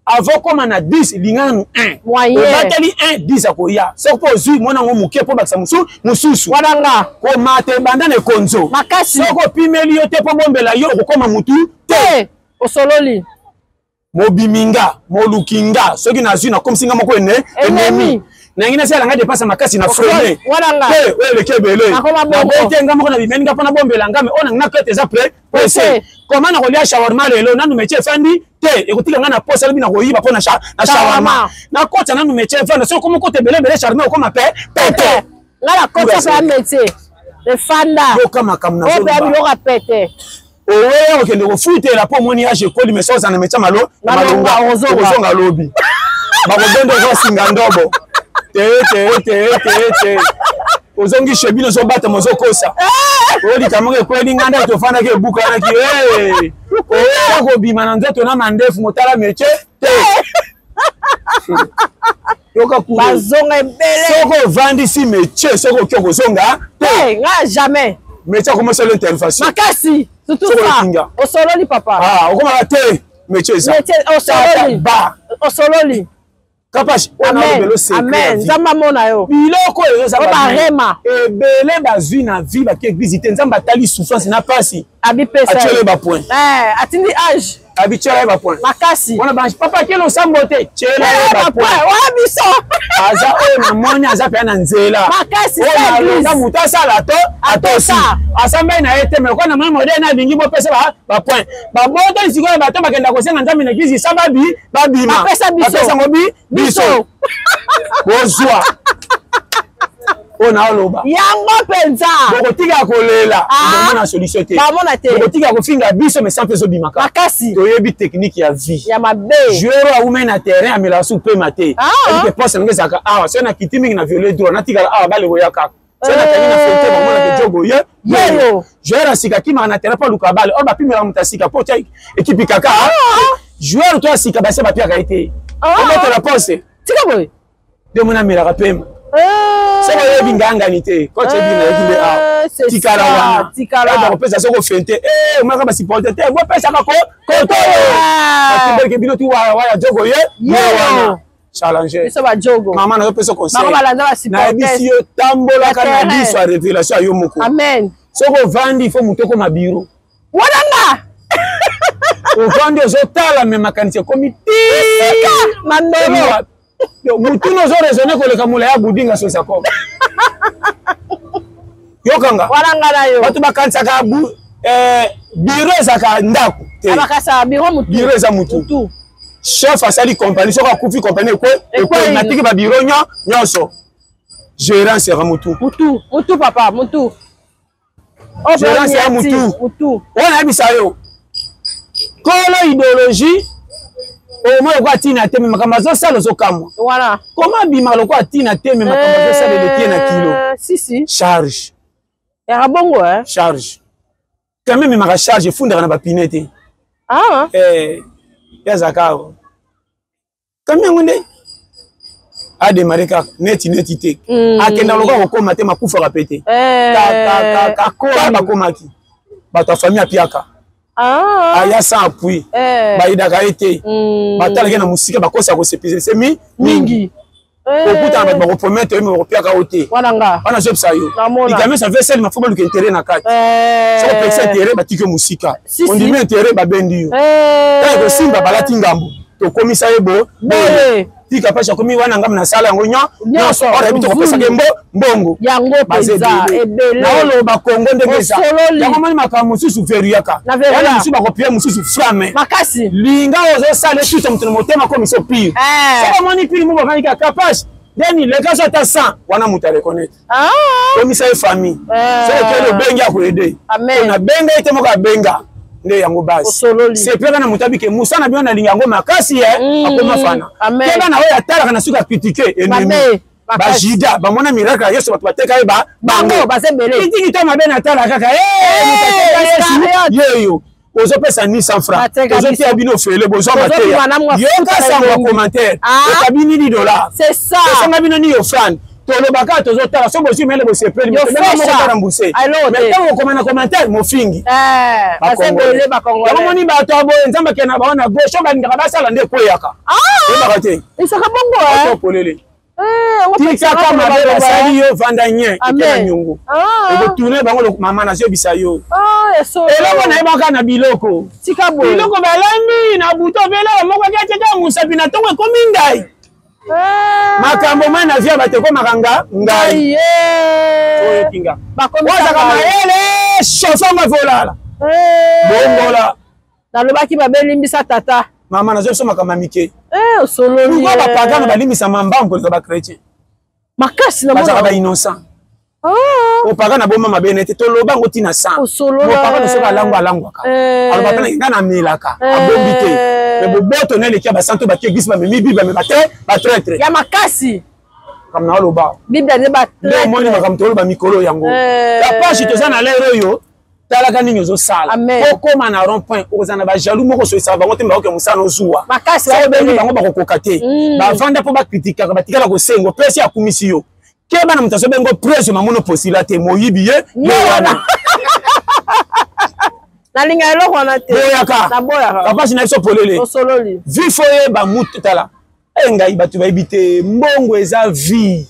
[SPEAKER 2] Avant koma na 10 lingana 1.
[SPEAKER 3] Moyen.
[SPEAKER 2] Obateli 1 10 akoya. Soki po ozwi mwana ngo moke po bakisa mosusu.
[SPEAKER 3] Wana nga.
[SPEAKER 2] Komata ebanda na ekonzo.
[SPEAKER 3] Makasi.
[SPEAKER 2] Soki opimeli yo te po bombela yo okokoma mutu
[SPEAKER 3] te. Osololi.
[SPEAKER 2] Mobiminga, molukinga, soki nazwi nakomisi nga moko ene
[SPEAKER 3] ennemi.
[SPEAKER 2] Nangi nasala nga dépense makasi na freine.
[SPEAKER 3] Wana nga.
[SPEAKER 2] Te, oyo eleki ebele.
[SPEAKER 3] Nakoma bongo.
[SPEAKER 2] Naboyi te nga moko na bimeli nga mpo nabombela nga, mais oyo na nga kete eza pressé. Comment nakolia shawarma lelo nanu métier efandi te ekotika nga na posa lobi nakoyiba mpo na shawarma. Nakota nanu métier efanda soki okomi okota ebele ebele shawarma okoma pe pete.
[SPEAKER 3] Nga nakota mpe ya métier efanda.
[SPEAKER 2] Yoka makambo
[SPEAKER 3] Oyo mpe ya
[SPEAKER 2] nazoloba.
[SPEAKER 3] biloko ya pete.
[SPEAKER 2] Oweya okende kofutela mpo omoni age ekoli mais soki oza na métier
[SPEAKER 3] Malonga,
[SPEAKER 2] malonga
[SPEAKER 3] okozonga.
[SPEAKER 2] okozonga lobi. Bakobenda ozosinga ndobo. Te te te te te. Ozongi chez bino ozobatama ozokosa. Oyo likambo moko ekweli nga nde tofandaki ebukanaki. Oya kobima na nzoto na mandefu motala métier te. Yoka kuna.
[SPEAKER 3] Bazonga ebele.
[SPEAKER 2] Soki ovandisi métier, soki okoki kozonga
[SPEAKER 3] te. Nga jamais.
[SPEAKER 2] Métier akomosala intervention.
[SPEAKER 3] Makasi. Surtout ça. Osololi papa.
[SPEAKER 2] Ah, okomaka te. Métier eza.
[SPEAKER 3] Métier osololi.
[SPEAKER 2] Ba.
[SPEAKER 3] Osololi.
[SPEAKER 2] Kapash, wana olobelo secret.
[SPEAKER 3] Amen. Nzambe amona yo.
[SPEAKER 2] Biloko oyo eza
[SPEAKER 3] barema.
[SPEAKER 2] Ebele bazwi na vie bake église te. Nzambe atali souffrance na pasi.
[SPEAKER 3] Abipesa.
[SPEAKER 2] Atiele ba point.
[SPEAKER 3] Eh, atindi âge.
[SPEAKER 2] Abitiela ye ba point.
[SPEAKER 3] Makasi.
[SPEAKER 2] Wana ba papa kelo losambo te. Tiela ye ba point.
[SPEAKER 3] Wana biso.
[SPEAKER 2] Aza oyo namoni aza mpenza na nzela.
[SPEAKER 3] Makasi
[SPEAKER 2] sa église. Oyo moto asala to atosi. Asambeli na ye te mais lokola namoni modèle na alingi bopesa ba ba point. Babotoli sikoyo bato bakenda kosenga Nzambe na église sa babi babima.
[SPEAKER 3] Bapesa biso.
[SPEAKER 2] Bapesa ngo bi biso. Bozwa. Oyo naoloba
[SPEAKER 3] yango mpenza
[SPEAKER 2] bokotika kolela, bomona solution te.
[SPEAKER 3] Bamona te.
[SPEAKER 2] Bokotika kofinga biso, mais sans mpe ezobimaka.
[SPEAKER 3] Makasi.
[SPEAKER 2] Toyebi technique ya vie.
[SPEAKER 3] Ya mabe.
[SPEAKER 2] Joueur awumai na terrain, amelaka su pema te. Ebike poste nange ezalaka awa. Soki nakiti mingi na viole droit, natikala awa, bale koya kaka. Soki nakangi na fente, bamonaka jogo ye.
[SPEAKER 3] Yeyo.
[SPEAKER 2] Joueur ya sika akimaka na terrain mpo aluka bale oyo bapimelaka moto ya sika mpo tia ekipe kaka. Joueur to ya sika basi bapiaka ye te, obotola poste.
[SPEAKER 3] Tika boye.
[SPEAKER 2] Nde mona amelaka pema. Soki oyebi ngangani te, coach ebi nayeki nde awa, tikala wana.
[SPEAKER 3] Tikala.
[SPEAKER 2] Bakopesa soki ofente, omonaka basupporter te, bopesaka koto oyo bino tu waya jogo ye ye wana challenge.
[SPEAKER 3] Biso bajogo.
[SPEAKER 2] Mama, nazopesa conseil.
[SPEAKER 3] Bango balanda basupporter.
[SPEAKER 2] Nayebisi yo, tambolaka na liso ya révélation ya yo moko.
[SPEAKER 3] Amen.
[SPEAKER 2] Soki ovandi, fo moto okoma biro.
[SPEAKER 3] Wana nga.
[SPEAKER 2] Ovandi, ozotala, me makanisi ekomi ti
[SPEAKER 3] mandolo.
[SPEAKER 2] Mutuna ozoraisonne koleka mola ya budinga sosako. Yokanga.
[SPEAKER 3] Wana nga na yo.
[SPEAKER 2] Bato bakanisaka biro ezalaka ndako te.
[SPEAKER 3] Abakasa biro mutu.
[SPEAKER 2] Biro eza mutu. Chef asali compagnie, soki akufi, compagnie ekwe, natiki babiro nyonso. Gérance yaka mutu.
[SPEAKER 3] Mutu, mutu papa, mutu.
[SPEAKER 2] Gérance ya mutu.
[SPEAKER 3] Mutu.
[SPEAKER 2] Oyo nayebisa yo, kolo idéologie omoi lokola ntina te, me makambo azosala ozokamwa.
[SPEAKER 3] Wana.
[SPEAKER 2] Koma abima lokola ntina te, me makambo azosala eleki ye na kilo.
[SPEAKER 3] Si si.
[SPEAKER 2] Charge.
[SPEAKER 3] Yaka bongo, eh.
[SPEAKER 2] Charge quand même, ememaka charge, efundaka na bapine te.
[SPEAKER 3] Ah.
[SPEAKER 2] Eh, yazalaka awa kami yango nde adémarrer kaka neti neti te. Akenda lokola kokóma te, makufaka pe te. Kaka bakomaki bato ya famille apiaka. Aya sans appui, bayidaka ye te. Batalaki na mosika, bakosa kosepelise mingi. Okutana bato bakopromettre yo, me bakopiaka yo te.
[SPEAKER 3] Wana nga.
[SPEAKER 2] Wana azobisa yo.
[SPEAKER 3] Namona.
[SPEAKER 2] Likamio ça fait selma, fo baluka intérêt na kati. Soki opekisa intérêt, batiki yo mosika. Ondimi intérêt, babendi yo. Ntango ekosimba, balati ngambo, tokomisa ye bo
[SPEAKER 3] boye.
[SPEAKER 2] Tika mpasi akomi wana, ngambo nasala yango nyonso or yebi tokopesaka ye mbongo.
[SPEAKER 3] Yango mpenza ebele.
[SPEAKER 2] Naoloba Kongo ndenge eza.
[SPEAKER 3] Osololi.
[SPEAKER 2] Yango moni makambo mosusu veruyaka.
[SPEAKER 3] Na verrouilla.
[SPEAKER 2] Wana mosusu bakopia mosusu flame.
[SPEAKER 3] Makasi.
[SPEAKER 2] Linga ozosala esusa moto na motema komisa pire. Soki omoni pire mo bavandi kaka kapage deni leka so ata 100 wana, moto areconnaître. Komisa ye famille. Soki okeli, obengi, akoyede.
[SPEAKER 3] Amen.
[SPEAKER 2] Nabenga ye te, moko abenga nde yango base.
[SPEAKER 3] Osololi.
[SPEAKER 2] Sepelaka na moto abike mosala na bino, nalinga yango makasi ye. Akoma fana.
[SPEAKER 3] Amen.
[SPEAKER 2] Keba na oyo atalaka na suka critique ennemi.
[SPEAKER 3] Mabe. Makasi.
[SPEAKER 2] Bajuda bamona miracle ya Yesu, bato bateka ye
[SPEAKER 3] bango baza ebele.
[SPEAKER 2] Kitiki to mabe natala kaka moto ateka Yesu.
[SPEAKER 3] Iscariote.
[SPEAKER 2] Yeyo ozopesa ni 100 franc,
[SPEAKER 3] Bateka
[SPEAKER 2] tozotia
[SPEAKER 3] biso.
[SPEAKER 2] bino fele, bozwa
[SPEAKER 3] Tozobima
[SPEAKER 2] mateya.
[SPEAKER 3] na mwa
[SPEAKER 2] Yoka
[SPEAKER 3] futa
[SPEAKER 2] sango ya
[SPEAKER 3] elongi.
[SPEAKER 2] commentaire. Okabi nini dollar?
[SPEAKER 3] C'est ça.
[SPEAKER 2] Tosanga bino ni offrande, tolobaka, tozotala. So bozwi mele, bosepeli.
[SPEAKER 3] Yo fesha.
[SPEAKER 2] Remboursé.
[SPEAKER 3] Alo
[SPEAKER 2] mais
[SPEAKER 3] te.
[SPEAKER 2] ntango okoma na commentaire, mofingi.
[SPEAKER 3] Baza ebele bacongolais.
[SPEAKER 2] Yango moni bato ya boye, Nzambe akende na bango na gauche. Oyo balingaka basala nde ekweyaka, oyebaka te.
[SPEAKER 3] Esaka bongo,
[SPEAKER 2] Oto polele.
[SPEAKER 3] eh.
[SPEAKER 2] Tikaka mabe basali yo, vanda nye, eke na
[SPEAKER 3] Amen.
[SPEAKER 2] niongo ekotourne bango. Mama, nazoyebisa yo,
[SPEAKER 3] Eso.
[SPEAKER 2] eloko nayebaka na biloko.
[SPEAKER 3] Tika boye.
[SPEAKER 2] Biloko balambi na buto, veloko moko akatiaka mosapi na ntongo, ekomi ngai. Makambo mai na via bato ekomaka nga ngai. Oyokinga, ozaka mayele, chauffe volala bongola.
[SPEAKER 3] Nalobaki mabe, limbisa tata.
[SPEAKER 2] Mama, nazoyebisa makambo ya mike.
[SPEAKER 3] Osololi.
[SPEAKER 2] Pourquoi bapagano balimbisama mbangu koleka bachrétien?
[SPEAKER 3] Makasi na
[SPEAKER 2] Bazalaka bainnocent. Opaka na boma mabe nete toloba yango ntina san. Mopaka soki alangwa, alangwaka, aloba mpe nga namelaka, abombi te. Me boboto na eleki ya basanto baki église, bamemi Bible, me bate batraître.
[SPEAKER 3] Ya makasi.
[SPEAKER 2] Makambo na oloba
[SPEAKER 3] Bible nde.
[SPEAKER 2] Nde omoni makambo toloba mikolo yango ya page, toza na lere oyo. Talaka nini ozosala. Okóma na rond point, okozala na bajaloux moko osoyisaka bango te, bakoke mosala ozuwa. Obengi bango bakokoka te. Bavanda mpo bakritikaka, batikala kosengo pesi akumisi yo. Keba na moto azobengo preso mamono posila te, moyibi ye ye wana.
[SPEAKER 4] Nalinga eloko wana te.
[SPEAKER 2] Boyaka.
[SPEAKER 4] Naboyaka.
[SPEAKER 2] Kapasi na biso polele.
[SPEAKER 4] Osololi.
[SPEAKER 2] Vie fo oyeba mutu tala. E ngai bato bayebi te mbongo eza vie.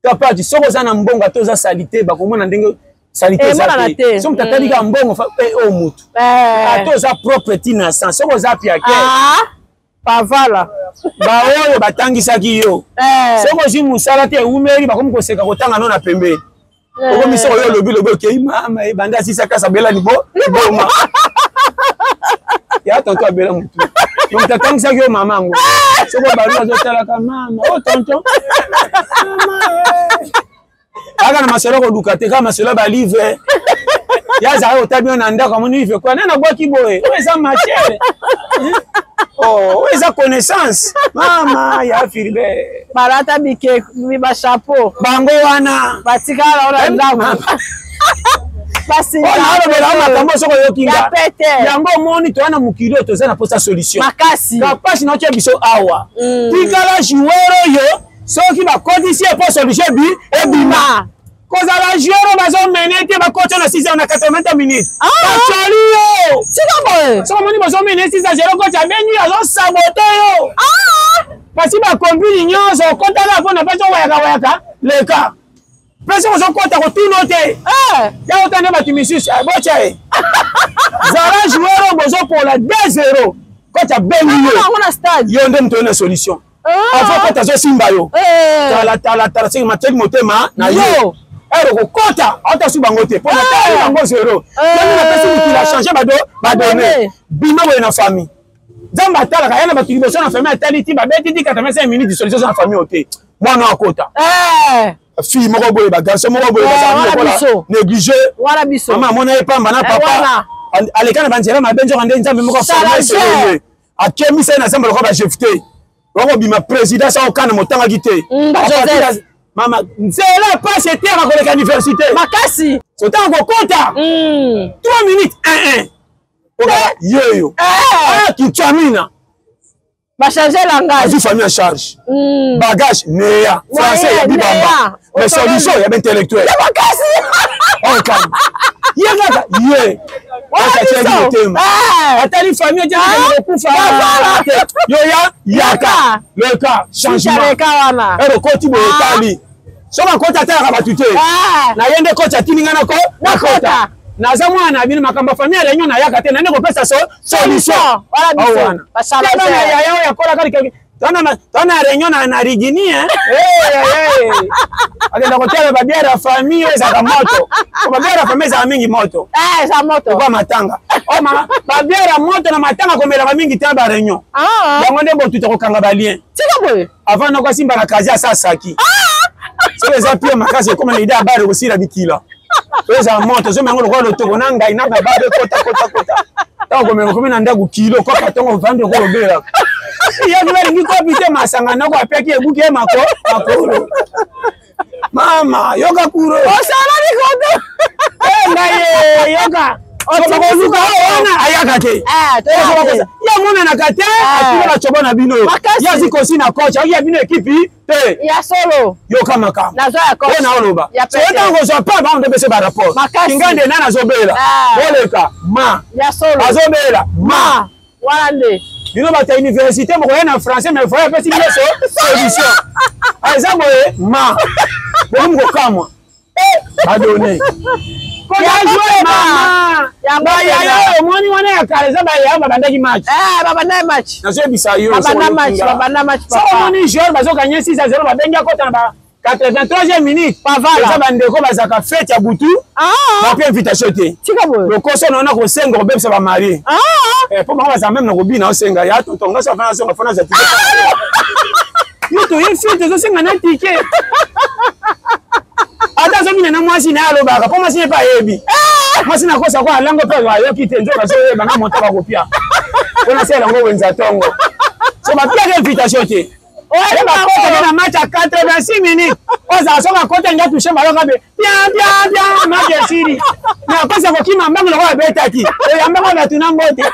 [SPEAKER 2] Kapati soki oza na mbongo ata oza salite bakomona ndenge salite eza te. Soki moto atali kaka mbongo oyo mutu. Ata oza propre ti na sens soki oza piake.
[SPEAKER 4] Pavala.
[SPEAKER 2] Baoyo batangisaki yo. Soki ozwi mosala te ewumeli bakomi koseka kotanga no na pembeni. Okomi soko yo olobi lobi okei mama ebanda asisa kasa abela liboma. Ya tonton abela motu. Donc tatangisaki yo mama yango. Soko balu azotalaka mama, oh tonton. Mama. Kaka na masolo koluka te, kaka masolo ba livre. Ya azalaka kotala bino na ndako amoni livre kwa nani abwaki boye. Oyo eza matière. Oh, oyo eza connaissance. Mama ya Philibert.
[SPEAKER 4] Balata bike ba chapeau.
[SPEAKER 2] Bango wana.
[SPEAKER 4] Batikala wana ndako.
[SPEAKER 2] Alobela makambo soki oyoki nga yango omoni toya na mokili oyo toza na mposa solution
[SPEAKER 4] makasi.
[SPEAKER 2] Kapasi naotya biso awa tikala joueur oyo soki bakotisi ye mpo solution ebima. Kozala joueur oyo bazomene te bakoti na 6 na 80 minutes bacoli yo soki omoni bazomene 6 0 koti abengi azosabote yo kasi bakompini nyonso okotaka mpo na mpasi owayaka wayaka leka mpe soki ozokota kotuna te ya ota nde bato misusu botya ye zala joueur oyo bozopola 2-0 koti abengi yo yo nde moto oyo na solution avant kota azosimba yo tala tala tala soki mateli motema na yo ere okokota aotasu bango te mpo natali bango 0 yango napesi mokili achange badone bima boye na famille. Nzambe atalaka ya na bato liboso na famille atali ti babeti ti 85 minutes solution na famille oyo te mwana akota fille moko boye bagarçon moko boye bazali lokola négligé. Mama amona ye pamba na papa aleka na banzela mabe nzoka nde Nzambe moko aforme ye akemisa ye na Nzambe lokola bajefte wakobima président sa okana motangaki te mama nzela pasi eteyaka koleka université
[SPEAKER 4] makasi.
[SPEAKER 2] Otanga kokota 3 minutes 1 1 yeyo kinchamina
[SPEAKER 4] bachange langage
[SPEAKER 2] azwi famille en charge bagage neya français ya bibamba mais solution ya baintellectuel
[SPEAKER 4] makasi.
[SPEAKER 2] Ye kaka ye akatiaki motema atali famille etiakokufa yo ya yaka leka changement ere okoti boye etali soki akoti atalaka bato te na ye nde koti atindi ngai nakota naza mwana na bino makambo ya famille ya réunion nayaka te nande kopesa solution wana bana yaya oyo akolaka likaki tona réunion na rigini akenda kotala babiere ya famille oyo ezalaka moto babiere ya famille ezalaka mingi moto okwa matanga babiere ya moto na matanga komelaka mingi te ba réunion yango nde botuta kokanga balien avant noko asimba na kazi asasaki soki eza pire makasi ekoma na ide ya bare kosila bikila oyo ezala moto ozomema yango lokola lotoko na ngai na bababe kota kota kota ntango komema komi na ndako kilo kopa ntongo ovandi okola obelaka ye balingi kopi te masanga noko apiaki ebuki ye mako makolo mama yoka kuro
[SPEAKER 4] osalali kote
[SPEAKER 2] ngai yoka bakoluka wana ayaka te ye amonanaka te atika na cobo na bino ye azi kosi na coach aoki ya bino ekipi te
[SPEAKER 4] ya solo
[SPEAKER 2] yoka makambo oyo naoloba soki ntango kozwa pa bango nde pese barapport kingande nani azobela boleka ma azobela ma
[SPEAKER 4] wana nde
[SPEAKER 2] bino bato ya université mokoya na français mais voya apesi bino solution eza boye ma bokomi kokamwa badone bayaya oyo omoni wana ya kala eza bayaya babandaki match
[SPEAKER 4] babandaki match
[SPEAKER 2] nazoyebisa yo soki omoni joueur bazokanye 6-0 babengi akota na ba 83e minute eza bandeko bazalaka fete ya butu bape invitation te lokoso naona kosenga kobebisa bamarie mpo bango bazala meme na kobina osenga ya tonton nga so afana azonga fona aza tike yo toye fete ozosenga na tike ata azobina na mwasi naye alobaka mpo mwasi ye mpe ayebi mwasi nakosa ko alango mpe ayoki te nzoka azoyeba nga moto bakopia mpo nasala yango wenza ntongo so bapiaka invitation te bakotaka na match ya 86 minutes. Ozala soki akoti alingi atushe ballon kabe pia pia pia match esili. Na kosa kokima mbangu lokola abetaki. Eyambaka bato na mbote.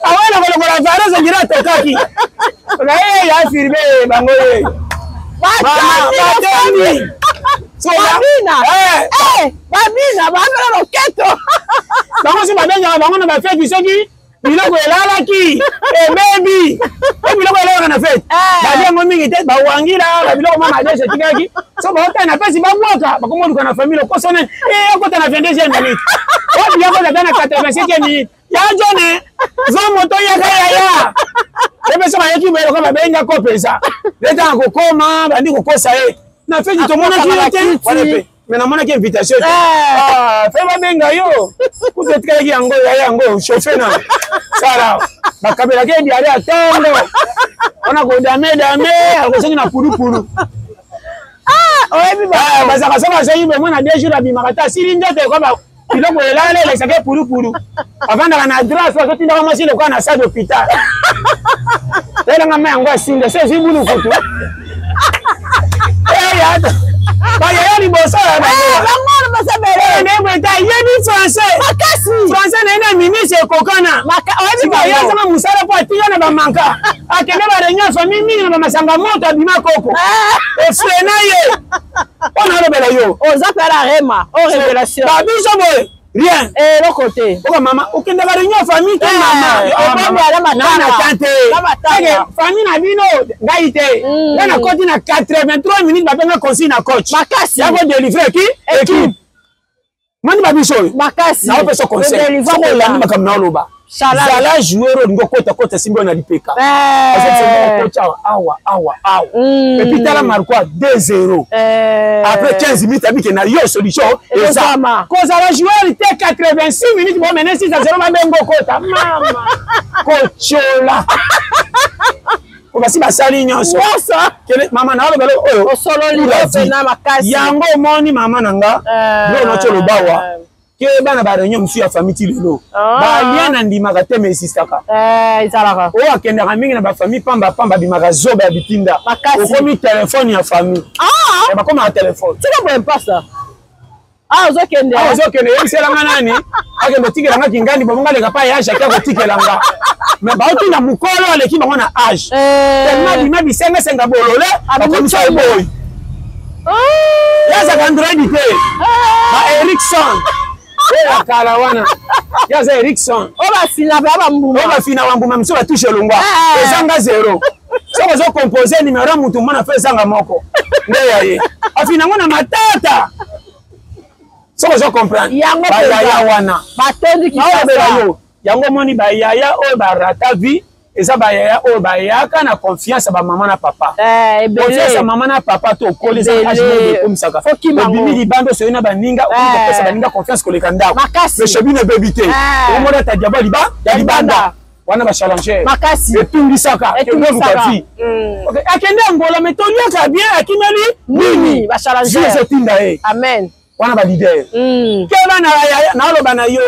[SPEAKER 2] Awela kolokola vareuse ngira atokaki. Na ye ya firme bango ye. Batondi.
[SPEAKER 4] Babina. Eh, babina, babina loketo.
[SPEAKER 2] Bango si babengaka bango na bafeti soki biloko elalaki ebebi po biloko elalaka na fete eh. balia yango mingi te bawangila babiloko ma madeso etikaki so baotala na pesi babwaka bakomoluka na famille lokoso nani eh, akota na 22e minute oyo biloko ata na 87e minute ya jone zo moto yaka yaya ebe so bayeki boye lokola babenga ko mpenza letaka kokoma bandi kokosa ye na feti tomonaki yo te wana mpe mais namonaki invitation te eh. ah, fe babenga yo kutu etikalaki yango ya yango chauffe na sala bakabelaki ye diare ya ntongo wana kodame dame akosengi na pulupulu
[SPEAKER 4] ah,
[SPEAKER 2] ah, bazalaka soki azongi boye mwana deux jours abimaka te asili nzoto ekoba biloko elala elakisaka ye pulupulu avandaka na drap azotindaka mwasi lokola na salle d'hôpital elanga mai yango asinda so ezwi bulu kutu bayaya liboso ndenge ayebi français français na ye na ministre ekokana ye azanga mosala mpo atika na bamanka akende bareunion ya famille mingi na bamasanga moto abima koko efrena ye mpo nalobela yo
[SPEAKER 4] oza mpe la rema o révélation
[SPEAKER 2] babiso boye rien
[SPEAKER 4] eloko te
[SPEAKER 2] oka mama okendaka réunion ya famille te mama nana tan te famille na bino ngai te nga nakoti na 83 minutes babenga consigne na coach
[SPEAKER 4] makasi
[SPEAKER 2] ya kodelivre ki équipe mani babiso oyo
[SPEAKER 4] makasi
[SPEAKER 2] naopesa conseil soki olandi makambo naoloba zala joueur olingi okota kota esimbi oyo na lipeka okota awa awa awa awa mm. epuis tala marqua 2 0 eh. après 15 minutes abike na yo solution eza kozala joueur te 86 minutes bomene 6 a 0 babengo okota mama kotyola po basi basali nyonso mama na aloba oyo yango omoni mama na nga biloko nati olobawa ke bana ba réunion mosusu ya famille ti lelo ah. balia na ndimaka te ma esistaka
[SPEAKER 3] eh, ezalaka
[SPEAKER 2] oyo akendaka mingi na bafamille pamba pamba abimaka zoba ya bitinda okomi telefone ya famille
[SPEAKER 3] ah!
[SPEAKER 2] eh, bakomaka telefone
[SPEAKER 3] tika boye mpasa ah, ozokende
[SPEAKER 2] ah, ozokende yebisela nga nani akende otikela nga kingandi bongo nga aleka pa ya age ake akotikela nga me baotinda mokolo aleki bango na age
[SPEAKER 3] eh.
[SPEAKER 2] tellement abima bisengasenga bolole bakomisa ye boyi
[SPEAKER 3] Ah!
[SPEAKER 2] Ye azalaka android te ba erikson oyo ya kala wana ye aza erikson
[SPEAKER 3] oyo bafina bambuma
[SPEAKER 2] oyo bafina bambuma mosusu batushe elongwa
[SPEAKER 3] eh.
[SPEAKER 2] ezanga zero soki ozo compose numero ya motu mwana fo ezanga moko nde ya ye afina yango na matata soki ozo comprendre bayaya wana
[SPEAKER 3] batondi
[SPEAKER 2] naolobela yo yango omoni bayaya oyo barata vie eza bayaya oyo bayaka na confiance ya bamama na papa
[SPEAKER 3] eh,
[SPEAKER 2] confiance ya mama na papa to okoli eza age moko ekomisaka obimi libanda osoyi na baninga okomi
[SPEAKER 3] eh.
[SPEAKER 2] kopesa baninga confiance koleka ndako mais shebino ebebi te
[SPEAKER 3] eh.
[SPEAKER 2] okomona ata diabo ya libanda wana bachallenger etungisaka eluka vie
[SPEAKER 3] mm.
[SPEAKER 2] akende angola mais toliaka bien akimeli
[SPEAKER 3] nini
[SPEAKER 2] ezotinda ye
[SPEAKER 3] amen
[SPEAKER 2] wana ba leader
[SPEAKER 3] mm.
[SPEAKER 2] keba na naloba na yo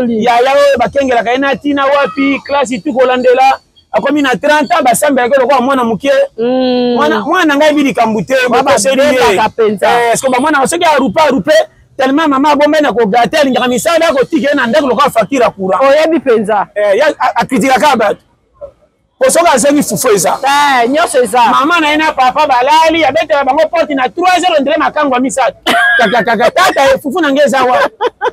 [SPEAKER 2] yaya oyo bakengelaka ye na ntina wapi klasi tu kolandela akomi na 30 ans basambelaki lokola mwana moke
[SPEAKER 3] mm.
[SPEAKER 2] mwana na ngai yebi likambo te bokoseli ye eh, ceque bamwana soki arupe arupe tellement mama abombani na kogate alingaka misala akotika ye na ndako lokola facture ya courant
[SPEAKER 3] oyebi mpenza
[SPEAKER 2] eh, akritikaka bato po soki azangi fufu eza
[SPEAKER 3] eh, nyonso eza
[SPEAKER 2] mama na ye na papa balali abetela bango porte na 3 heures ondire makango ya misato kakakaka tata ye fufu na ngai eza wa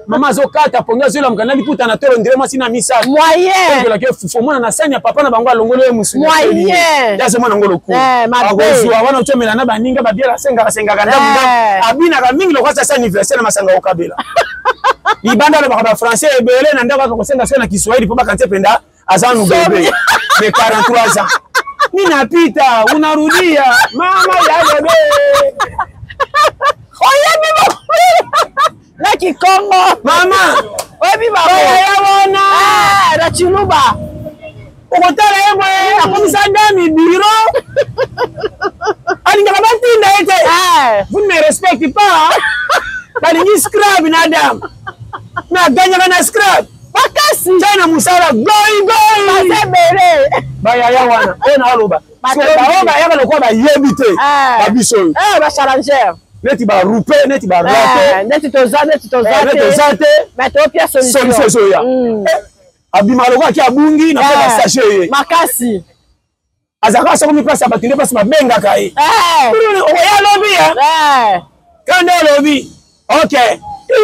[SPEAKER 2] mama azokata pongi azolamuka na liputa na tolo ondire mwasi na misato
[SPEAKER 3] moyenelaki
[SPEAKER 2] ye fufu omona na sani ya papa na bango alongoli ye mosuni
[SPEAKER 3] moyen
[SPEAKER 2] azomona yango lokumu
[SPEAKER 3] eh,
[SPEAKER 2] akozwa wana otiomela na baninga babiela asengaka sengaka ndambo
[SPEAKER 3] eh.
[SPEAKER 2] abinaka mingi lokola sasa anniversaire na masanga kokabela libanda alobaka bafrançais ebele na ndako aka kosenga soki na kiswahili mpo bakantie mpenza aza nu bebe mais 43 ans ninapita unarudia mama ya bebe
[SPEAKER 3] oyebi na kikongo
[SPEAKER 2] mama
[SPEAKER 3] oyebi
[SPEAKER 2] baoya wana
[SPEAKER 3] eh, na chiluba
[SPEAKER 2] okotala ye boye akomisa dami biro alingaka batinda ye te
[SPEAKER 3] eh.
[SPEAKER 2] vous ne me respecte pas balingi scrab na dame mais aganyaka na scrab
[SPEAKER 3] makasi
[SPEAKER 2] tai na mosala goigoi
[SPEAKER 3] baza ebele
[SPEAKER 2] bayaya wana oyo naoloba baoyo bayaka lokola bayebi te
[SPEAKER 3] eh.
[SPEAKER 2] babiso oyo
[SPEAKER 3] eh, bachallenger.
[SPEAKER 2] Neti ba rupe, neti ba rate.
[SPEAKER 3] Neti toza, neti toza te.
[SPEAKER 2] Neti toza te.
[SPEAKER 3] Mais topia solution.
[SPEAKER 2] Solution ezoya. Abima lokola ki abungi na ba sachet ye.
[SPEAKER 3] Makasi.
[SPEAKER 2] Azalaka soki mi place ya bato nde place babengaka ye. Okoya lobi ye. Kanda olobi. Ok.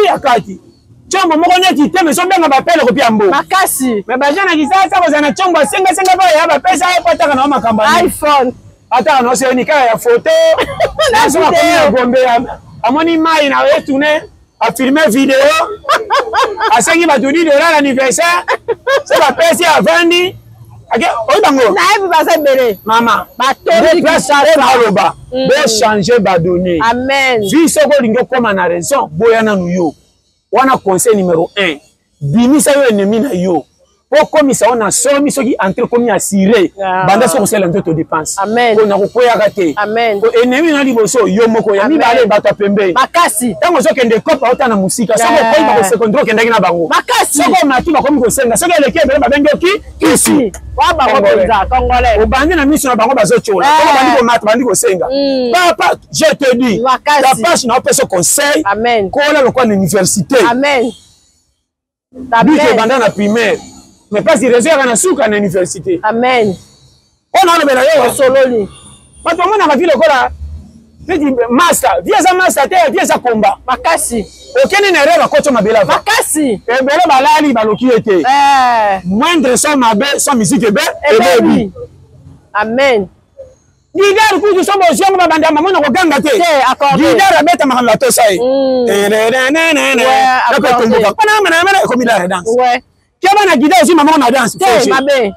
[SPEAKER 2] Iya kati. Chombo moko neti te mais sobenga bapele kopia mbo.
[SPEAKER 3] Makasi.
[SPEAKER 2] Mais baje na kisasa kozala na chombo asenga senga ba ya bapesa ye pataka na makambo.
[SPEAKER 3] iPhone.
[SPEAKER 2] Ataka na oseni kaka ya photo.
[SPEAKER 3] Na
[SPEAKER 2] video. Gombe amoni mai na ye tourner a filmer video. Asengi bato 10 dollars anniversaire. So bapesi avandi. Ake oyi bango.
[SPEAKER 3] Nayebi baza ebele.
[SPEAKER 2] Mama.
[SPEAKER 3] Batondi
[SPEAKER 2] place oyo naloba. Bo changer ba données.
[SPEAKER 3] Amen.
[SPEAKER 2] Vi soki olingi okóma na raison boya nanu yo. Wana conseil numéro 1. Bimisa yo ennemi na yo. Po komisa yo na somi soki entre komi assuré. Banda soki osala nzoto dépense.
[SPEAKER 3] Amen.
[SPEAKER 2] Ko na kokweyaka te.
[SPEAKER 3] Amen.
[SPEAKER 2] Ko ennemi na liboso yo moko ya mibale bato ya pembeni.
[SPEAKER 3] Makasi.
[SPEAKER 2] Tango ozokende kopa ota na musika. Soki okoyi bako secondaire okendaki na bango.
[SPEAKER 3] Makasi.
[SPEAKER 2] Soki omati bakomi kosenga. Soki eleki ebele babengi yo ki kisi.
[SPEAKER 3] Wa bango penza congolais.
[SPEAKER 2] Obandi na miso na bango bazotiola. Soki obandi komata bandi kosenga. Papa, je te dis.
[SPEAKER 3] Makasi.
[SPEAKER 2] Ta page na opesa conseil.
[SPEAKER 3] Amen.
[SPEAKER 2] Kola lokola na université.
[SPEAKER 3] Amen.
[SPEAKER 2] Bike ebanda na primaire. Mais pas réseau yaka na suka na université.
[SPEAKER 3] Amen.
[SPEAKER 2] On a lobela yo.
[SPEAKER 3] Sololi.
[SPEAKER 2] Bato bamonaka vie lokola neti master, vie eza master te, vie eza combat.
[SPEAKER 3] Makasi.
[SPEAKER 2] Okende na erreur bakoti mabele ava.
[SPEAKER 3] Makasi.
[SPEAKER 2] Ebele balali baloki ye te. Moindre son mabe, son musique ebe, ebebi.
[SPEAKER 3] Amen.
[SPEAKER 2] Guidar kutu so bozongo babanda mama na koganga te. Guidar abeta makambo ya tosa ye. Ekotomboka. Pana ekomi la danse. Keba na guidar ozwi mama na danse.
[SPEAKER 3] Te mabe.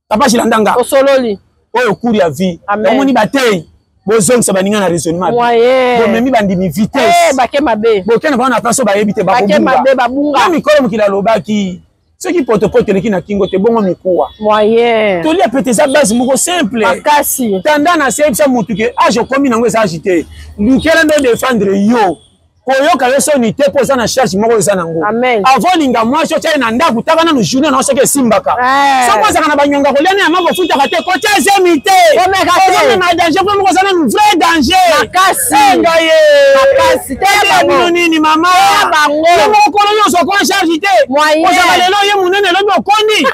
[SPEAKER 2] Papa Jilandanga.
[SPEAKER 3] Osololi.
[SPEAKER 2] Oyo cours ya vie. Omoni batei. Bozongisa baninga na raisonnement. Bomemi bandimi vitesse.
[SPEAKER 3] Bake mabe.
[SPEAKER 2] Bokende bango na place oyo bayebi te
[SPEAKER 3] bakobunga. Bake mabe babunga.
[SPEAKER 2] Na mikolo mokili alobaki. Soki potopoto eleki na kingo te bongo mikuwa.
[SPEAKER 3] Moyen.
[SPEAKER 2] Tolia pete eza base moko simple.
[SPEAKER 3] Makasi.
[SPEAKER 2] Tanda na se yebisa mutu ke age okomi nango eza age te. Lukela ndo défendre yo. Koyoka yo soni te po oza na charge moko eza nango.
[SPEAKER 3] Amen.
[SPEAKER 2] Avant linga mwasi otia ye na ndako taka nanu journée na soki esimbaka. Soki ozalaka na banyonga kolia na yama kofutaka te kotia zemi te.
[SPEAKER 3] Komeka te.
[SPEAKER 2] Ozomema danger po moko oza nanu vrai danger.
[SPEAKER 3] Makasi.
[SPEAKER 2] Ngai ye.
[SPEAKER 3] Makasi.
[SPEAKER 2] Te bango. Nini mama.
[SPEAKER 3] Te bango.
[SPEAKER 2] Yo moko kolo nyonso okoma charge te.
[SPEAKER 3] Moyen.
[SPEAKER 2] Ozala lelo ye munene lobi okondi.